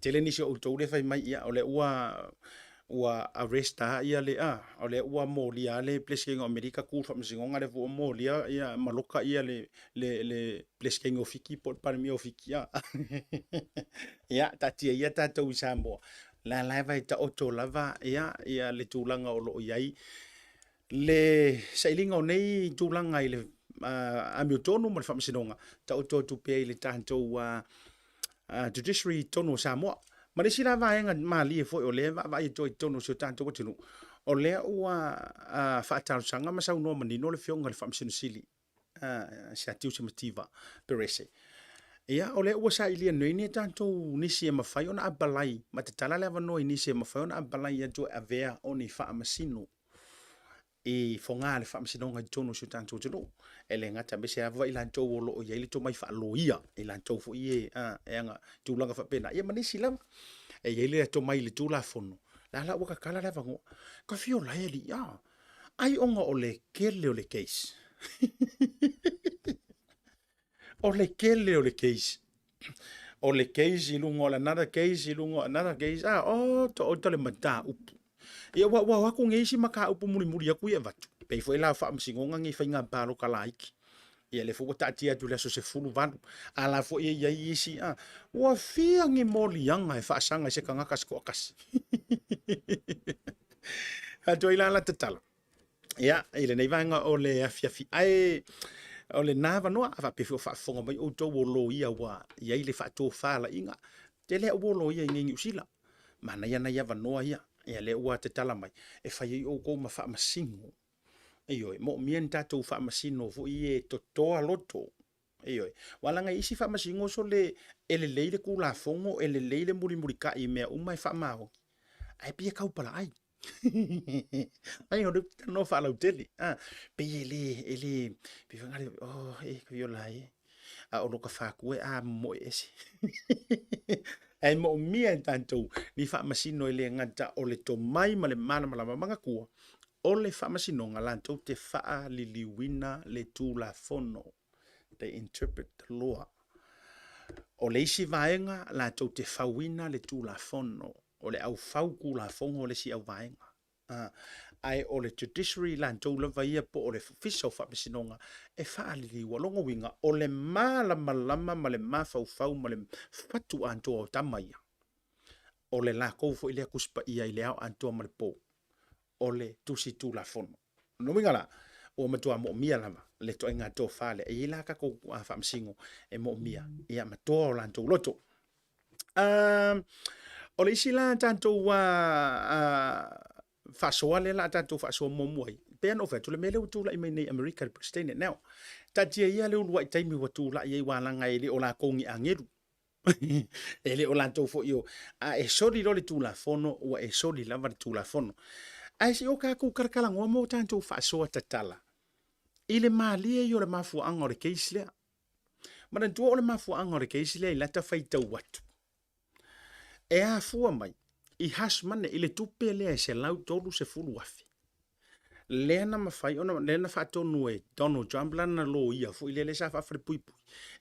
tele nisi o outou lea fai mai, ia, o lea ua ua arrest a ia le a o lea ua molia le Peresetene o Amerika tu le faamasinoga lea foi ua molia ia maloka ia le le le Peresetene o Fiti po o le Palemia o Fiti a ia taatia ia tatou i Samoa la lava e taoto lava ia ia le tulaga o lo o i ai le sailiga o nei tulaga i le amiotonu ma le faamasinoga, taoto atu pea i le tatou judiciary i totonu o Samoa. Ma le isi la vaega malie foi o lea e vaavaai atu ai i totonu o si o tatou atunuu, o lea ua faatalosaga ma saunoa manino le Afioga i le Faamasino Sili, Sir Tiuse Mativa Perese. Ia, o lea ua sailia nei ni tatou nisi e mafai ona apalai ma tatala le avanoa i nisi e mafai ona apalai atu e avea o ni faamasino i Fogaa le Faamasinoga i totonu o si o tatou atunuu. E le gata aemaise lava i latou o lo o i ai le tomai faaloia, i latou foi e, a, e aga tulaga faapena, ia ma nisi lava. E i ai le tomai i le Tulafono, la la ua tatala le avanoa. Ka fia ola e alii, a, ai ona o le tele o le case. O le tele o le case. O le case i luga o le another case i luga o another case. Ah, oh, to oita le mataupu. Ia, ua, ua o atu nei isi mataupu mulimuli atu ia avatu. Pei foi la o faamasinoga nei faiga palota laiti. Ia, lea foi ua taatia atu i le aso 18. A la foi e i ai isi, ah, ua fia ni moliaga e faasaga i se tagata se toatasi. Atu ai la la tatala. Ia, i lenei vaega o le afiafi, ae o lena avanoa, a faapea foi o faafofoga mai outou o loia ua i ai le faatofalaiga, tele au o loia i nei Niu Sila, manaia nai avanoa ia, ia lea ua tatala mai, e fai ai outou ma faamasino. Ioe, moomia ni tatou faamasino foi e totoa loto. Ioe, aua leaga i isi faamasino sole e lelei le Tulafono, e lelei le mulimulitai i mea uma e faamaoni, ae pei e taupalaai. Ai o le talanoa faalautele, a, pei e le, e le, pei foi ngale, oh, e, ko la e, a o loka whākua e a moe ese. Ae moomia e tatou ni faamasino e le gata o le tomai ma le malamalama manatua o le faamasinoga latou te faaliliuina le Tulafono. They interpret the law. O le isi vaega latou te fauina le Tulafono. O le au fau Tulafono le isi au vaega. Ae o le judiciary latou lava ia po o le Ofisa o Faamasinoga e faaliliua. Lona uiga, o le malamalama ma le mafaufau ma le fatu atoa o tama ia, o le latou foi lea Tusi Paia i le ao atoa ma le po, o le Tusi Tulafono. Lona uiga la, ua matua moomia lava le ituaiga tofa lea. E i ai la tatou faamasino e moomia, ia ma toa o latou loto. O le isi la tatou faasoa lea la a tatou faasoa muamua ai, pei ona ou fai atu, le mea lea ua tulai mai nei i Amerika i le Peresetene. Now, taatia ia le uluai taimi ua tulai ai aua leaga e le o latou ni agelu. E le o latou foi o, a e soli loa le Tulafono, ua e soli lava le Tulafono. Ae se i o tatou talatalanoa ma o tatou faasoa tatala i le malie ia o le mafuaaga o le case lea. Manatua o le mafuaaga o le case lea i lata faitau atu, e afua mai i hush money, i le tupe lea e $130,000 lea na mafai ona, lea na faatonu e Donald Trump lana loia foi lea, lea sa faafalepuipui,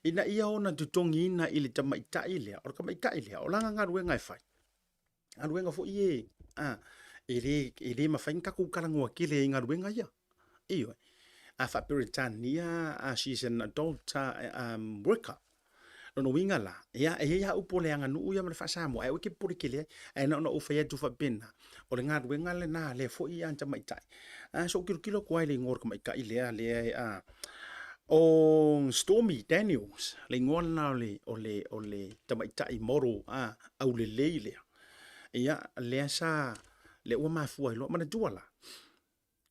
ina ia ona totogiina i le tamaitai lea. O le tamaitai lea, o lana galuega e fai, galuega foi e, a, e le, e le mafai ona tatou talanoa tele i galuega ia. Ioe. A faa-Peretania, a she's an adult worker. Lona uiga la, ia, e i ai lava upu o le aganuu ia ma le faa-Samoa, ae aua e te popole tele ai. Ae na ona ou fai atu faapena, o le galuega lena a lea foi tamaitai. A, se i ou tilotilo atu lava i le igoa o le tamaitai lea, lea e, a, o Stormy Daniels, le igoa lena o le, o le, o le tamaitai model, a, aulelei lea. Ia, lea sa, lea ua mafua ai loa. Manatua la,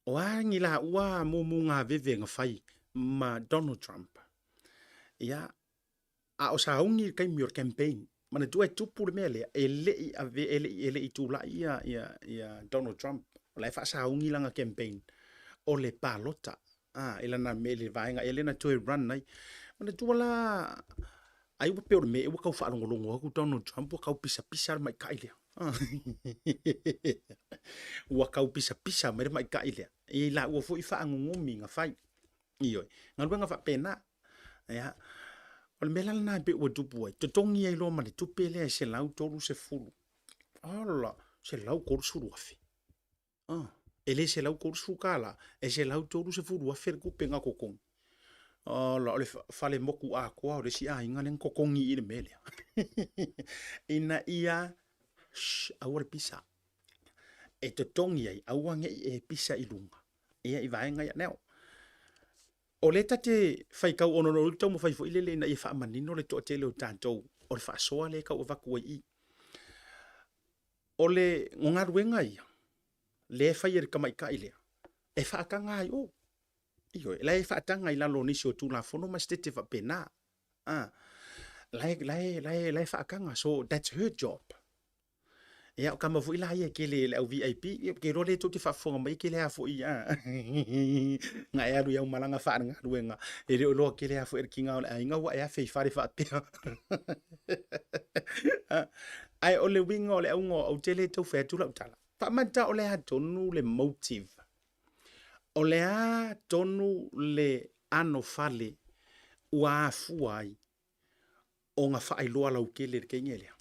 o a ni laua mumu gaveve na fai ma Donald Trump, ia, a o sauni le taimi o le campaign, manatua e tupu le mea lea, e le i ave, e le i, e le i tulai ia, ia, ia Donald Trump, o la e faasauni lana campaign o le palota, a, i lana mea, i le vaega ea lea na toe run ai. Manatua la, ai ua pei o le mea ea ua tau faalogologo atu Donald Trump ua tau pisapisa le maita'i lea. Ua tau pisapisa mai le maita'i lea. E i laua foi faanunumi na fai. Ioe, galuega faapena. Ia, o le mea la lena e pei ua tupu ai, totogi ai loa ma le tupe lea e 130. Ala, $130,000. Ah, e le $130, e $130,000 le tupe na totogi. Ala, o le fale motu atoa o le isi aiga lea na totogi i le mea lea. Ina ia, shh, aua le pisa. E totogi ai, aua ne i e pisa i luga. Ia, i vaega ia. Now, o lea ta te faitau ona o le taumafai foi lele ina ia faamanino le toatele o tatou o le faasoa lea e tau avatu ai i i. O le galuega ia lea e fai e le tamaitai lea, e faataga ai o. Ioe, la e faataga i lalo o nisi o Tulafono ma Setete faapena. Ah, la e, la e, la e, la e faataga. So, that's her job. Ia, o kama foi la ia e kele le au VIP, ia, ke iloa lea tou te faafofoga mai, e kele lava foi, ah, na e alu i au malaga faale-galuega, e le o iloa kele lava foi e le tiga o le aiga ua e afe i fale faapea. Ae o le uiga o le auga ou te le tau fai atu lau tala. Faamata o le a tonu le motive? O le a tonu le anofale ua afua ai ona faailoa lautele le teine lea?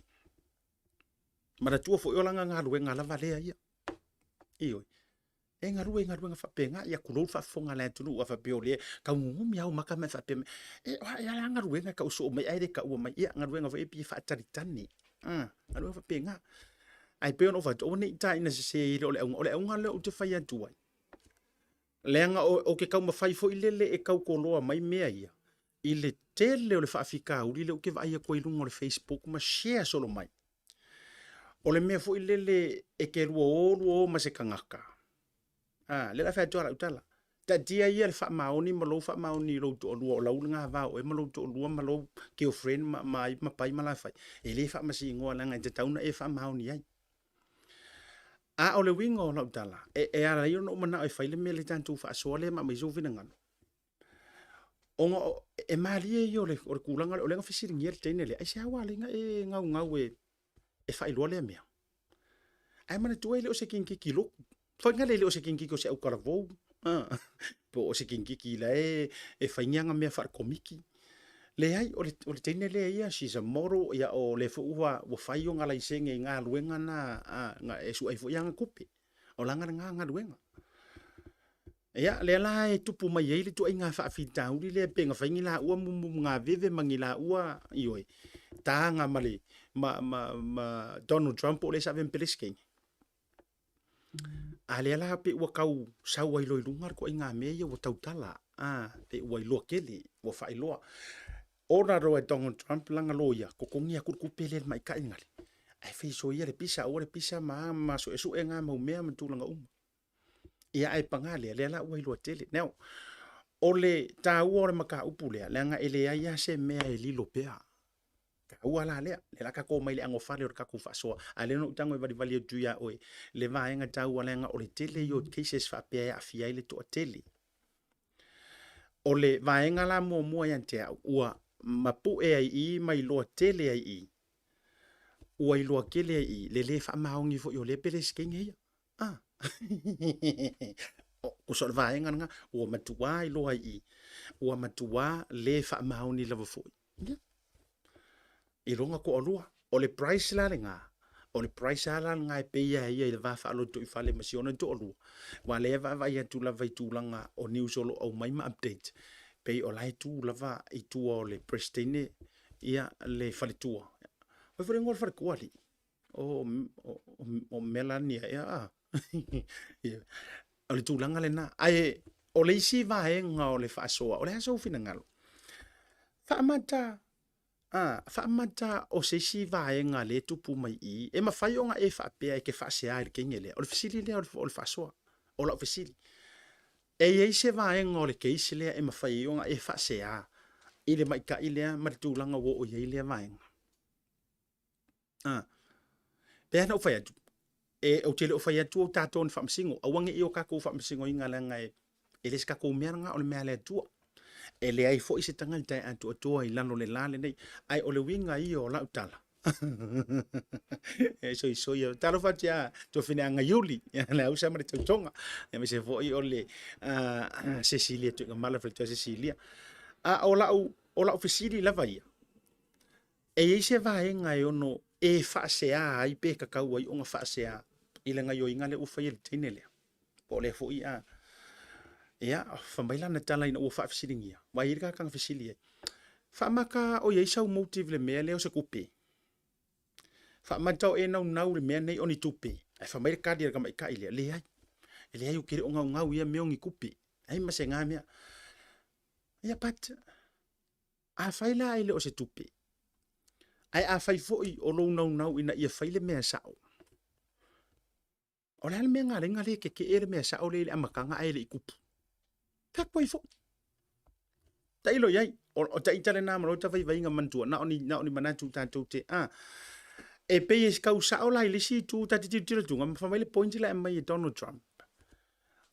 Manatua foi o lana galuega lava lea ia. Ioe. E galue i galuega faapena, ia tulou le faafofoga a le atunuu a faapea o lea tau nunumi lava ou maka ma e faapea mai, e o ai a galuega e tau soo mai ae le taua mai, ia galuega foi e pei e faatalitani, galuega faapena. Ae pei ona ou fai atu, aua ne i taina sese i le o le auga, o le auga lea ou te fai atu ai, leaga ou te taumafai foi lele e tautoloa mai mea ia, i le tele o le faafitauli lea ou te vaai atu ai i luga o le Facebook ma share solo mai. O le mea foi lele e te lua o lua o ma se tagata. A, lea la fai atu a lau tala. Taatia ia le faamaoni ma lou faamaoni i lou toalua o lau lena va o oe ma lou toalua ma lou girlfriend ma, ma ai ma pai ma lafai. E le faamasinoa leaga e tatau ona e faamaoni ai. A o le uiga o lau tala, e, e ala ai ona ou manao e fai le mea le tatou faasoa lea ma aumai sou finagalo. Ona e malie ia o le, o le tulaga lea, o lea na fesiligia le teine lea, aisea ua ala ai ona e gaugau e, e faailoa lea mea? Ae manatua e le o se kinkiki lotu. Fai le le o se kinkiki o se autalavou, po o se kinkiki la e, e fai ni ana mea faalekomiki. Leai, o le, o le teine lea ia, she's a model, ia o lea foi ua, ua fai ona laisene i galuega na, a, na e sue ai foi ana tupe. O lana lena galuega. Ia, lea la e tupu mai ai le ituaiga faafitauli lea pe na fai ni laua mumumugaveve ma ni laua, ioe, taga ma le, ma, ma, ma Donald Trump po o le sa avea ma Peresetene. A lea la pei ua tau sau ai loa i luga le ituaiga mea ia ua tautala, a, pei ua iloa tele, ua faailoa. Ona loa e Donald Trump lana loia, totogi atu le tupe lea i le maita'i gale, ae fai soia le pisa, aua le pisa ma, ma suesue na mau mea ma tulaga uma. Ia ae paga lea, lea la ua iloa tele. Now, o le taua o le mataupu lea, leaga e leai lava se mea e lilo pea. Taua la lea, lea la tatou omai i le agofale o le tatou faasoa, a o lea na ou tago e valivali atu ia oe le vaega taua leaga o le tele ia o cases faapea e aafia ai le toatele. O le vaega la muamua ia te au, ua mapu'e ai i i ma iloa tele ai i i, ua iloa tele ai i i le lē faamaoni foi o lea Peresetene ia. A Tusa o le vaega lena, ua matuā iloa ai i i, ua matuā lē faamaoni lava foi. Ia. I lona toalua. O le price la lena, o le price lava la lena e pay e ia i le va faalotoifale ma si ona toalua, aua o lea e vaavaai atu lava i tulaga o news o lo o aumai ma update, pei o la e tu lava i tua o le Peresetene ia le faletua. O ai foi le igoa o le faletua alii? O Melania ea a? O le tulaga lena. Ae o le isi vaega o le faasoa, o le a sou finagalo? Faamata, a, faamata o se isi vaega lea e tupu mai i i, e mafai ona e faapea e te faasea i le teine lea? O le fesili lea o le faasoa, o lau fesili. E i ai se vaega o le case lea e mafai ai ona e faasea i le maita'i lea ma le tulaga ua oo i ai lea vaega? A. Pei lava ona ou fai atu, e, ou te le o fai atu o tatou ni faamasino. Aua ne i o tatou faamasinoina leaga e, e le se tatou mea lena, o le mea a le Atua. E leai foi se tagata e atoatoa i lalo o le la lenei. Ae o le uiga ia o lau tala, e soisoi e talofa atu ia Tuafine Iuli, le ausa ma le tautoga, aemaise foi o le Cecilia Tuigamala, faletua Cecilia. A o lau, o lau fesili lava ia, E i ai se vaega e ono e faasea ai pe tatau ai ona faasea i le gaioiga lea ua fai e le teine lea? Po o lea foi a ia fai mai lana tala ina ua faafesiligia, aua e i ai le tagata na fesili ai, Faamata o i ai sau motive i le mea lea o se tupe? Faamata o e naunau i le mea nei o ni tupe? Ae fai mai le tali a le tamaitai lea, Leai, e leai ou te le o naunau i ia mea o ni tupe, leai ma se na mea. Ia but Afai la e le o se tupe, ae afai foi o lou naunau ina ia fai le mea sao, o le a le mea na ala ai ona le tetee le mea sao lea i le amataga ae le i tupu? Fai atu ai foi. Tailo i ai, o ta ita lena ma lota vaivaiga manatua, na o ni, na o ni manatu tatou te, a, e pei e tau sao la i le isi itu, ta te tilotilo atu, ma fai mai le point la e aumai e Donald Trump.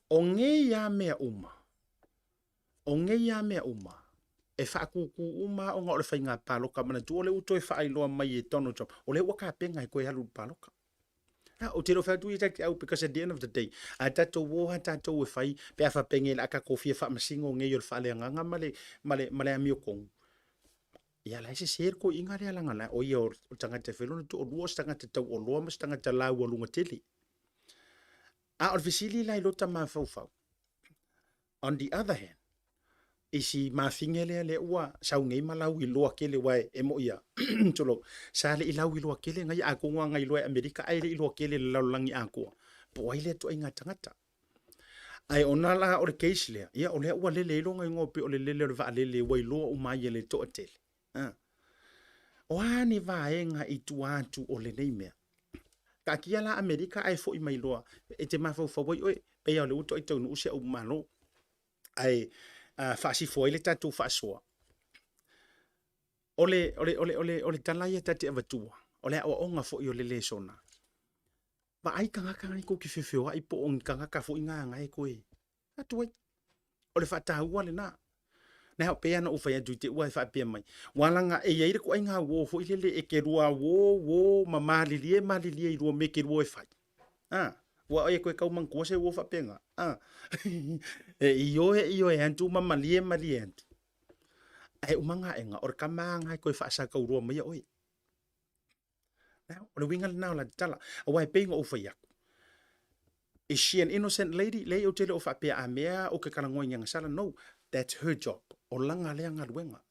O nei lava mea uma, O nei lava mea uma, e faakūkū uma lava ona o le faiga palota. Manatua o lea ua toe faailoa mai e Donald Trump, o lea ua tapena e toe alu i le palota. A, ou te le o fai atu ia te au because at the end of the day, a tatou o lava tatou e fai, pe a faapea nei o le a tatou fia faamasino nei o le faaleagaga ma le, ma le, ma le amiotonu, ia la e sese le toeaina lea leaga la, o ia o le tagata e fai lona toalua o se tagata tauoloa ma se tagata laualuga tele. A o le fesili la i lota mafaufau, On the other hand, i si mafine lea lea ua sau nei ma lauiloa tele aua e mo'i a, tulou, sa le i lauiloa tele ngai atonu a ngai loa e Amerika ae le i iloa tele i le lalolagi atoa po o ai lea ituaiga tagata. Ae ona la o le case lea, ia o lea ua lele ai lona igoa pei o le lele o le vaalele ua iloa uma ai e le toatele. A. O a ni vaega i tua atu o lenei mea? Taatia la Amerika ae foi mai loa e te mafaufau ai oe, pei lava o lea ua toai taunuu si au Malo ae faasifo ai le tatou faasoa. O le, o le, o le, o le, o le tala ia ta te avatua, o le aoaoga foi o le lesona. Vaai tagata na tou te feofeoai po o ni tagata foi na na e toe atu ai. O le faataua lena. Now, pei lava ona ou fai atu i te ua e faapea mai, ua laga e i ai le ituaiga uo foi lele e te lua uo uo ma malilie malilie i lua mea e te lua e fai. A, ua e toe tau manatua se uo faapena. A, e ioe ioe atu ma malie malie atu. Ae uma gaega, o le tama lava lena e toe faasataurua maia oe. O le uiga lena o la tala. Aua e pei ona ou fai atu, is she an innocent lady? Leai ou te le o faapea a mea ou te talanoa i ni agasala. No, that's her job. O lana lea galuega.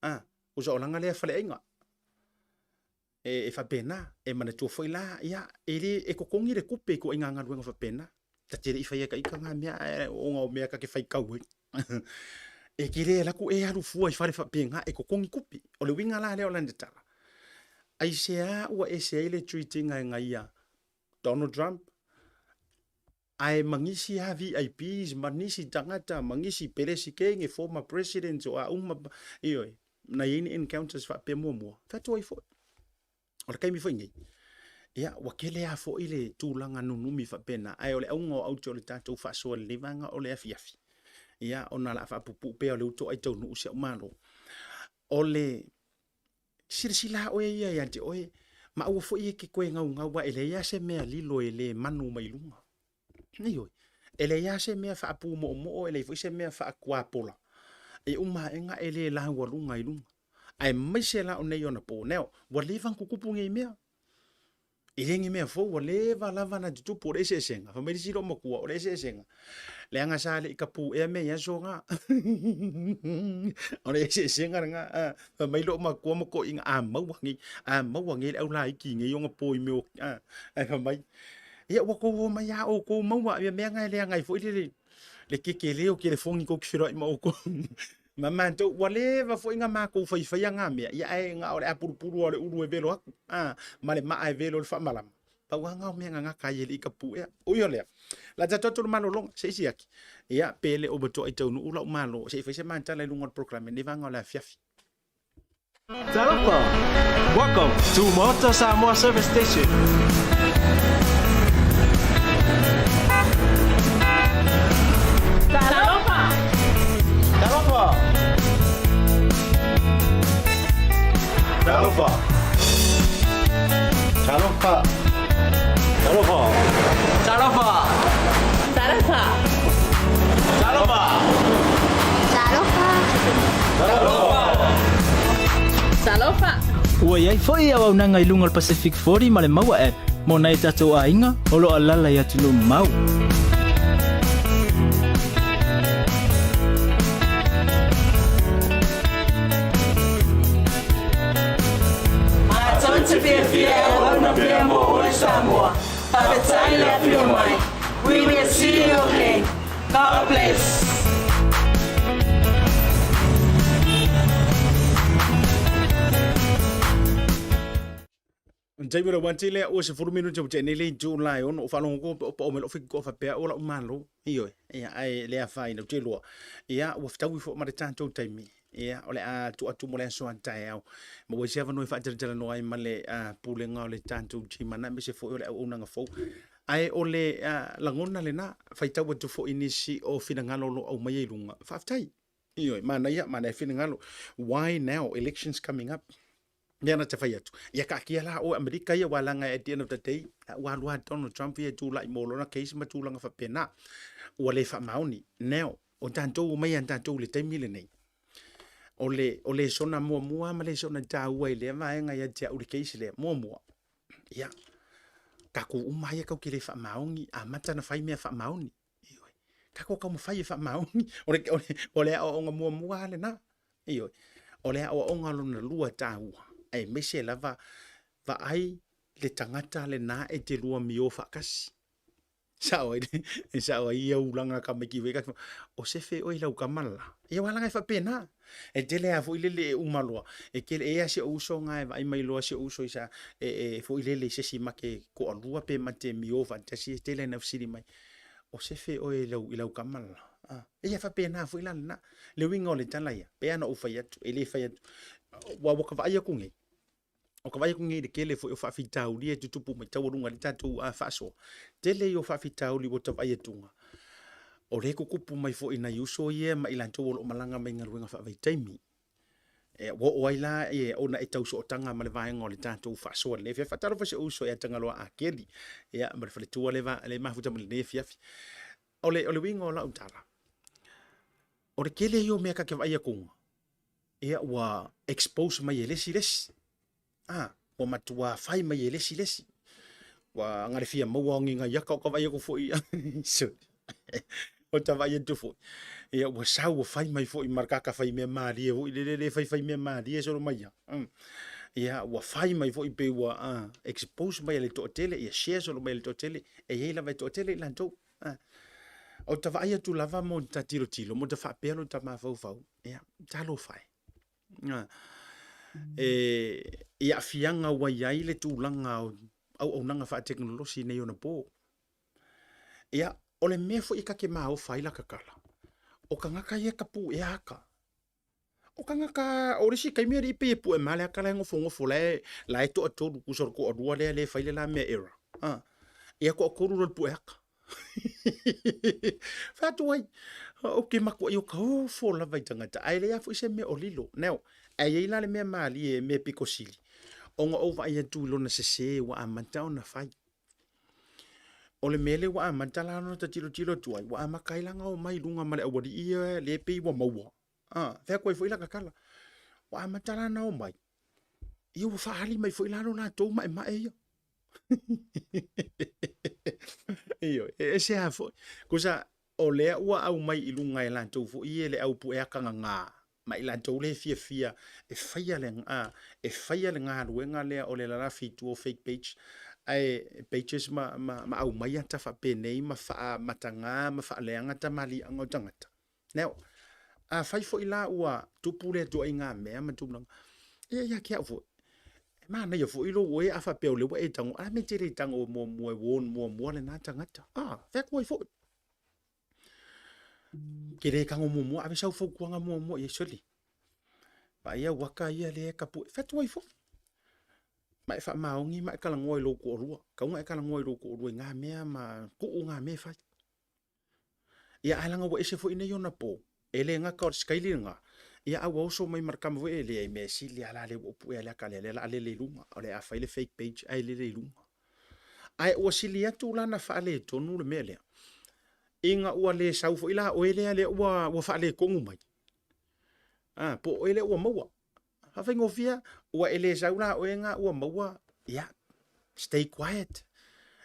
Ah, usa o lana lea faleaiga. E, e faapena, e manatua foi la, ia, e le, e totogi le tupe i ituaiga galuega faapena. Ta te le i faia ta ita na mea, ae ona o mea ta te faitau ai. E te le alu atu e alu fua i fale faapena e totogi tupe. O le uiga la lea o lana tala, aisea ua ese ai le treat ina e gaia Donald Trump, ae ma nisi lava VIPs ma nisi tagata ma nisi Peresikene, former presidents o a uma, ioe. na i ai ni encounters faapea muamua, fai atu ai foi. O le taimi foi nei, ia, ua tele lava foi le tulaga nunumi faapena, ae o le auga o aute o le tatou faasoa i lenei vaega o le afiafi, ia, ona o le a faapupuu pea o lea ua toai taunuu si au Malo. O le silasila lava oe ia ia te oe, ma aua foi e te toe naunau, aua e leai lava se mea lilo e le manu mai luga. Ioe. E leai lava se mea faapumoomoo, e leai foi se mea faatuapola e uma aega e le laualuga i luga. Aemaise la o nei ona po. Now, ua leva ona tutupu nei mea. E le ni mea fou, ua leva lava ona tutupu. O le eseesega, fai mai le isi loomatua, o le eseesega, leaga sa le i tapuea mea i aso na. O le eseesega lena. Fai mai loomatua ma toeaiina, a maua nei, a maua nei le aulaiti i nei ona po i mea o, ae fai mai, Ia ua tou omai lava outou maua ia mea na e leaga ai foi le le tetele o telefoni tou te feiloai ma outou. Ma matou ua leva foi na matou faifaia na mea, ia ae na o le apulupulu lava o le ulu e velo atu, a, ma le maa e velo i le faamalama. Pau lava na o mea na gata ai e le i tapuea. Ui o lea, o le a tatou atu i le malologa, se i siaki, ia pe le o matuai taunuu lau malo se i fai se matala i luga o le polokalame i lenei vaega o le afiafi. Talofa! Welcome to Maota Samoa Service Station. Talofa! Talofa! Talofa! Talofa! Talofa! Talofa! Talofa! Talofa! Talofa! Talofa! Ua i ai foi auaunaga i luga o le Pacific 40 ma le Maua App mo nai o tatou aiga o lo o alaala i atunuu mamao. Matou te fiafia e auauna pea mo oe Samoa. Faafetai le afio mai. We will see you again. God bless. Taimi o le uati lea ua 10 minute ua tea nei le itu la e ono o faalogo ko pe o pao mai lou fiki ko faapea o lau malo. Ioe, ia ae le afaina ou te iloa. Ia ua fetaui foi ma le tatou taimi. Ia o le a tuu atu mo le aso a taeao. Maua ai se avanoa e faatalatalanoa ai ma le pulega o le tatou Gmana aemaise foi o le auaunaga fou. Ae o le lagona lena, faitau atu foi i nisi o finagalo o lo o aumaia i luga. Faafetai. Ioe, manaia, manaia finagalo. Why now? Elections coming up. Mea na te fai atu. Ia kaatia la oe Amerika ia aua leaga at the end of the day, ua alu lava Donald Trump ia e tulai mo lona case ma tulaga faapena. Ua le faamaoni. Now, o tatou omai a tatou i le taimi lenei. O le, o lesona muamua ma lesona taua i lea vaega ia te au le case lea. Muamua, ia, tatou uma ia tatou te le faamaoni, amata ona fai mea faamaoni. Ioe. Tatou taumafai e faamaoni. O le, o le, o le aoaoga muamua lava lena. Ioe. O le aoaoga lona lua taua, aemaise lava vaai le tagata lena e te lua mio faatasi. Sao ai, sao ai ia ulaga ka mai kiwe ka o sefe oe lau kama la. Ia wala ngai faapena. E tele a foi lele e uma loa. E kele e a si o uso nga e vaai mai loa si o uso i sa e, e foi lele i se si make ko alua pe mate mio faatasi e tele na fesili mai. O sefe oe i lau, i lau kama la. Ah, ia faapena foi la lena. Le uiga o le tala ia, pe ana ou fai atu, e le fai atu. Ua ua ka vaai aku nei. O ka vaai aku nei i le tele foi o faafitauli e tutupu mai taualuga i le tatou faasoa. Tele ia o faafitauli ua ta vaai atuga. O lea e tutupu mai foi i nai uso ia ma i latou o lo o malaga mai i galuega faavaitaimi. E, ua oo ai la e, ona e tau sootaga ma le vaega o le tatou faasoa i lenei afiafi. Faatalofa i si ou uso ia Tagaloa Akeli, ia, ma le faletua le, va, le mafuta mai lenei afiafi. O le, o le uiga o lau tala, o le tele ia o mea ta te vaai atuga, ia ua expose mai e le isi le isi. A, ua matua fai mai e le isi le isi. Ua na le fia maua o ni nai aka o ka vaai atu foi. O ta vaai atu foi. Ia ua sau ua fai mai foi ma le kaka fai mea malie foi le le fai fai mea malie solo mai ia. Ia ua fai mai foi pe ua expose mai e le toatele, ia share solo mai e le toatele, e i ai lava e toatele i latou. O ta vaai atu lava mo ta tilotilo, mo ta faapea lo ta mafaufau, ia, talofa e. E, i aafiaga ua i ai le tulaga o auaunaga faatekonolosi nei ona po. Ia, o le mea foi e ta te maofa ai la tatala, o tagata ia e tapuea ata. O tagata o le isi taimi alii pei e pue ma le ata la e nofonofo la e la e toatolu tusa o le toalua lea le fai le la mea error. Ah. Ia toatolu loa le pue ata. Fai atu ai, ou te matuai o ka ofo lava i tagata, ae leai lava foi se mea o lilo. Now, ae i ai la le mea malie, mea pito sili, ona ou vaai atu i lona sese ua amata ona fai. O le mea lea ua amata la ona ta tilotilo atu ai, ua amata ai la ona omai i luga ma le aualii ia lea pei ua maua. Ah, fai atu ai foi lata tala. Ua amata la ona omai, ia ua faaali mai foi la lo latou maemae ia. Ioe, e ese lava foi. Tusa, o lea ua aumai i luga e latou foi ia le au pueaka gagā, ma i latou lea e fiafia e faia le, a, e faia le galuega lea o le lalafi i tua o fake page, ae pages ma, ma, ma aumai ata faapenei ma faamatagā ma faaleaga tamaliiaga o tagata. Now, afai foi la ua tupu lea ituaiga mea ma tulaga, ia ia te au foi, e manaia foi lou oe a faapea o lea ua e tago, a mea e te le tago muamua e warn muamua lena tagata. Ah, fai atu ai foi. Ke le tago muamua, ave sau fautuaga muamua i ai, sole. Vaai au aka ia lea e tapue, fai atu ai foi. Ma e faamaoni ma e talanoa i lou toalua. Tatau ona e talanoa i lou toalua i ngā mea ma tuu ngā mea e fai. Ia ae leaga ua ese foi nei ona po, e le gata o le sikaili lena, ia a ua oso mai ma le tama foi e leai mea e sili a la lea ua ou puea le aka lea, lea o le a lele i luga, o le a fai le fake page ae lele i luga. Ae ua sili atu la na faaletonu le mea lea, ina ua le sau foi la oe lea lea ua, ua faaletonu mai, a, po o oe lea ua maua. Faafaigofie, ua e le sau la oe na ua maua, ia, stay quiet.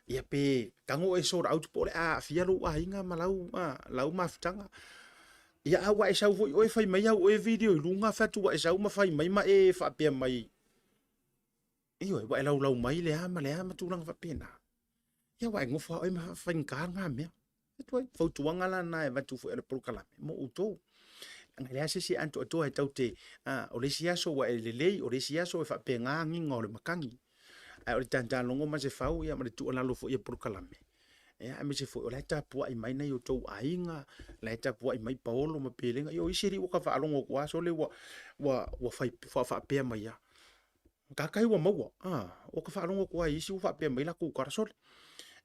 Ia pe tago oe sort out po o le a aafia lou aiga ma lau, a, lau mafutaga. Ia a ua e sau foi oe fai mai au oe video i luga, fai atu ua e sau ma fai mai ma e faapea mai, ioe, ua e laulau mai le a ma le a ma tulaga faapena. Ia ua e nofo lava oe ma faafaigata lena mea. Atu ai, fautuaga la na e avatu foi e le polokalame mo outou. Leaga e leai se isi e atoatoa e tatou te, a, o le isi aso ua e lelei, o le isi aso e faapena agiga o le matagi. Ae o le tatalogo ma se fau ia ma le tuualalo foi a polokalame, ia aemaise foi o la e tapuai mai nai o outou aiga, la e tapuai mai paolo ma pelega, ia o isi alii ua ta faalogo atu lava sole ua, ua, ua fai faapea mai lava. Tatahi ua maua, a, ua ka faalogo atu lava i isi ua faapea mai latou tala, sole.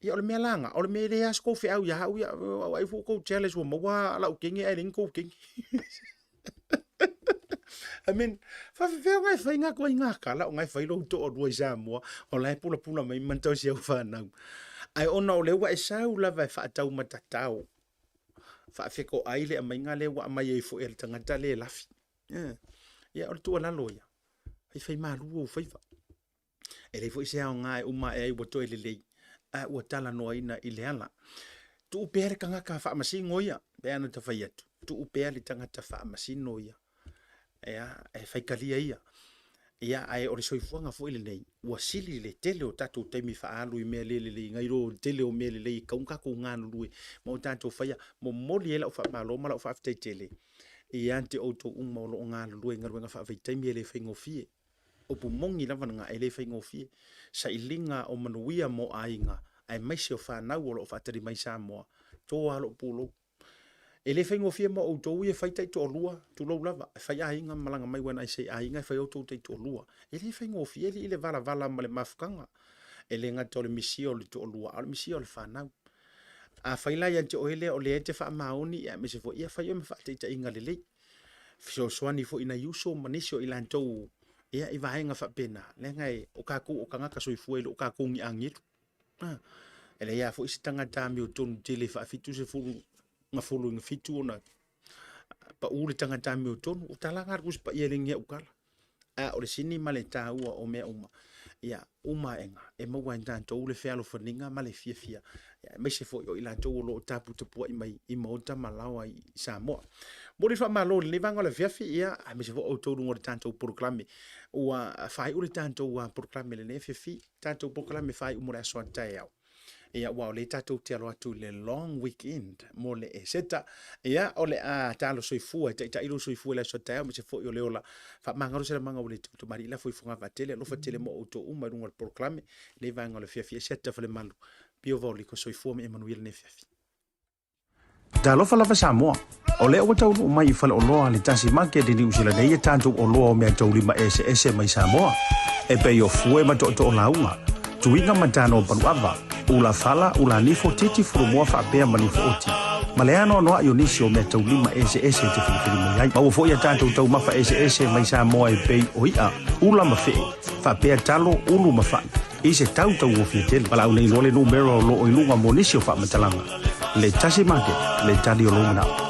Ia o le mea la lena, o le mea e leai lava se tou feau ia au, ia, ai foi ua tou jealous ua maua lau kenge ae leai ni tou kenge. I mean, faafefea ona e fai ngā ituaiga tala o na e fai lou toalua i Samoa, o la e pulapula mai ma tausi au fanau. Ae ona o lea ua e sau lava e faataumatatao, faafetoai le aumaiga lea ua aumai ai foi e le tagata lea e lafi. Ia, o le tuualalo ia, faifaimalu ou faiva. E leai foi se aoga e uma ae ai ua toe lelei, ae ua talanoaina i le ala. Tuu pea le tagata faamasino ia, pei ona ta fai atu, tuu pea le tagata faamasino ia, ia, e faitalia ia. Ia, ae o le soifuaga foi lenei, ua sili le tele o tatou taimi faaalu i mea le lelei nai lo le tele o mea lelei e tatau ona tatou galulue ma o tatou faia. Momoli ai lau faamalo ma lau faafetai tele ia te outou uma o lo o galulue i galuega faavaitaimi e le faigofie. Upu moni lava lena, e le faigofie. Sailiga o manuia mo aiga aemaise o fanau o lo o faatali mai i Samoa, to lava lou pulou. E le faigofie mo outou ia e fai taitoalua, tulou lava, e fai aiga ma malaga mai when I say aiga e fai outou taitoalua. E le faigofie alii le valavala ma le mafutaga. E le gata o le misia o le toalua, a o le misia o le fanau. Afai la ia te oe lea o lea e te faamaoni, ia aemaise foi, ia fai oe ma faataitaiga lelei. Fesoasoani foi i nai uso ma nisi o i latou ia i vaega faapena, leaga e, o tatou o tagata soifua e le o tatou ni agelu. A, e leai lava foi se tagata amiotonu tele e faa-70 gafolo i gafitu ona pau le tagata amiotonu. O tala na a le Tusi Paia e le ni au tala. A o le sini ma le taua o mea uma, ia uma aega e maua e tatou le fealofaniga ma le fiafia, aemaise foi o i latou o lo o taputapuai mai i maota ma laoa i Samoa. Momoli le faamalo i lenei vaega o le afiafi, ia, aemaise foi outou i luga o le tatou polokalame. Ua faaiu le tatou polokalame i lenei afiafi, tatou polokalame faaiu mo le aso a taeao. Ia, aua o lea tatou te alo atu i le long weekend mo le Eseta. Ia, o le a talo soifua e taitai lou soifua i le aso a taeao, aemaise foi o le ola faamagalo se lamaga ua le tautamalii lafo i fogavaa tele. Alofa tele mo outou uma i luga o le polokalame lenei vaega o le afiafi. Eseta Falemalu, Pio Vaoliko, soifua ma ia manuia lenei afiafi. Talofa lava Samoa. O lea ua taunuu mai i faleoloa a le Tasi Market i Niu Sila nei a tatou oloa o meataulima eseese mai Samoa, e pei o fue ma tootoo lauga, tuiga ma tano o paluava, ula fala, ula nifo, titi, fulumoa faapea ma nifo oti, ma le anoanoai o nisi o meataulima eseese e te filifili mai ai. Maua foi a tatou taumafa eseese mai Samoa e pei o i'a, ula ma fe'e, faapea talo, ulu ma fa'i, i se tau taugofie tele. Valaau nei loa le numera o lo o i luga mo nisi o faamatalaga. Le Tasi Market, le tali o lou manao.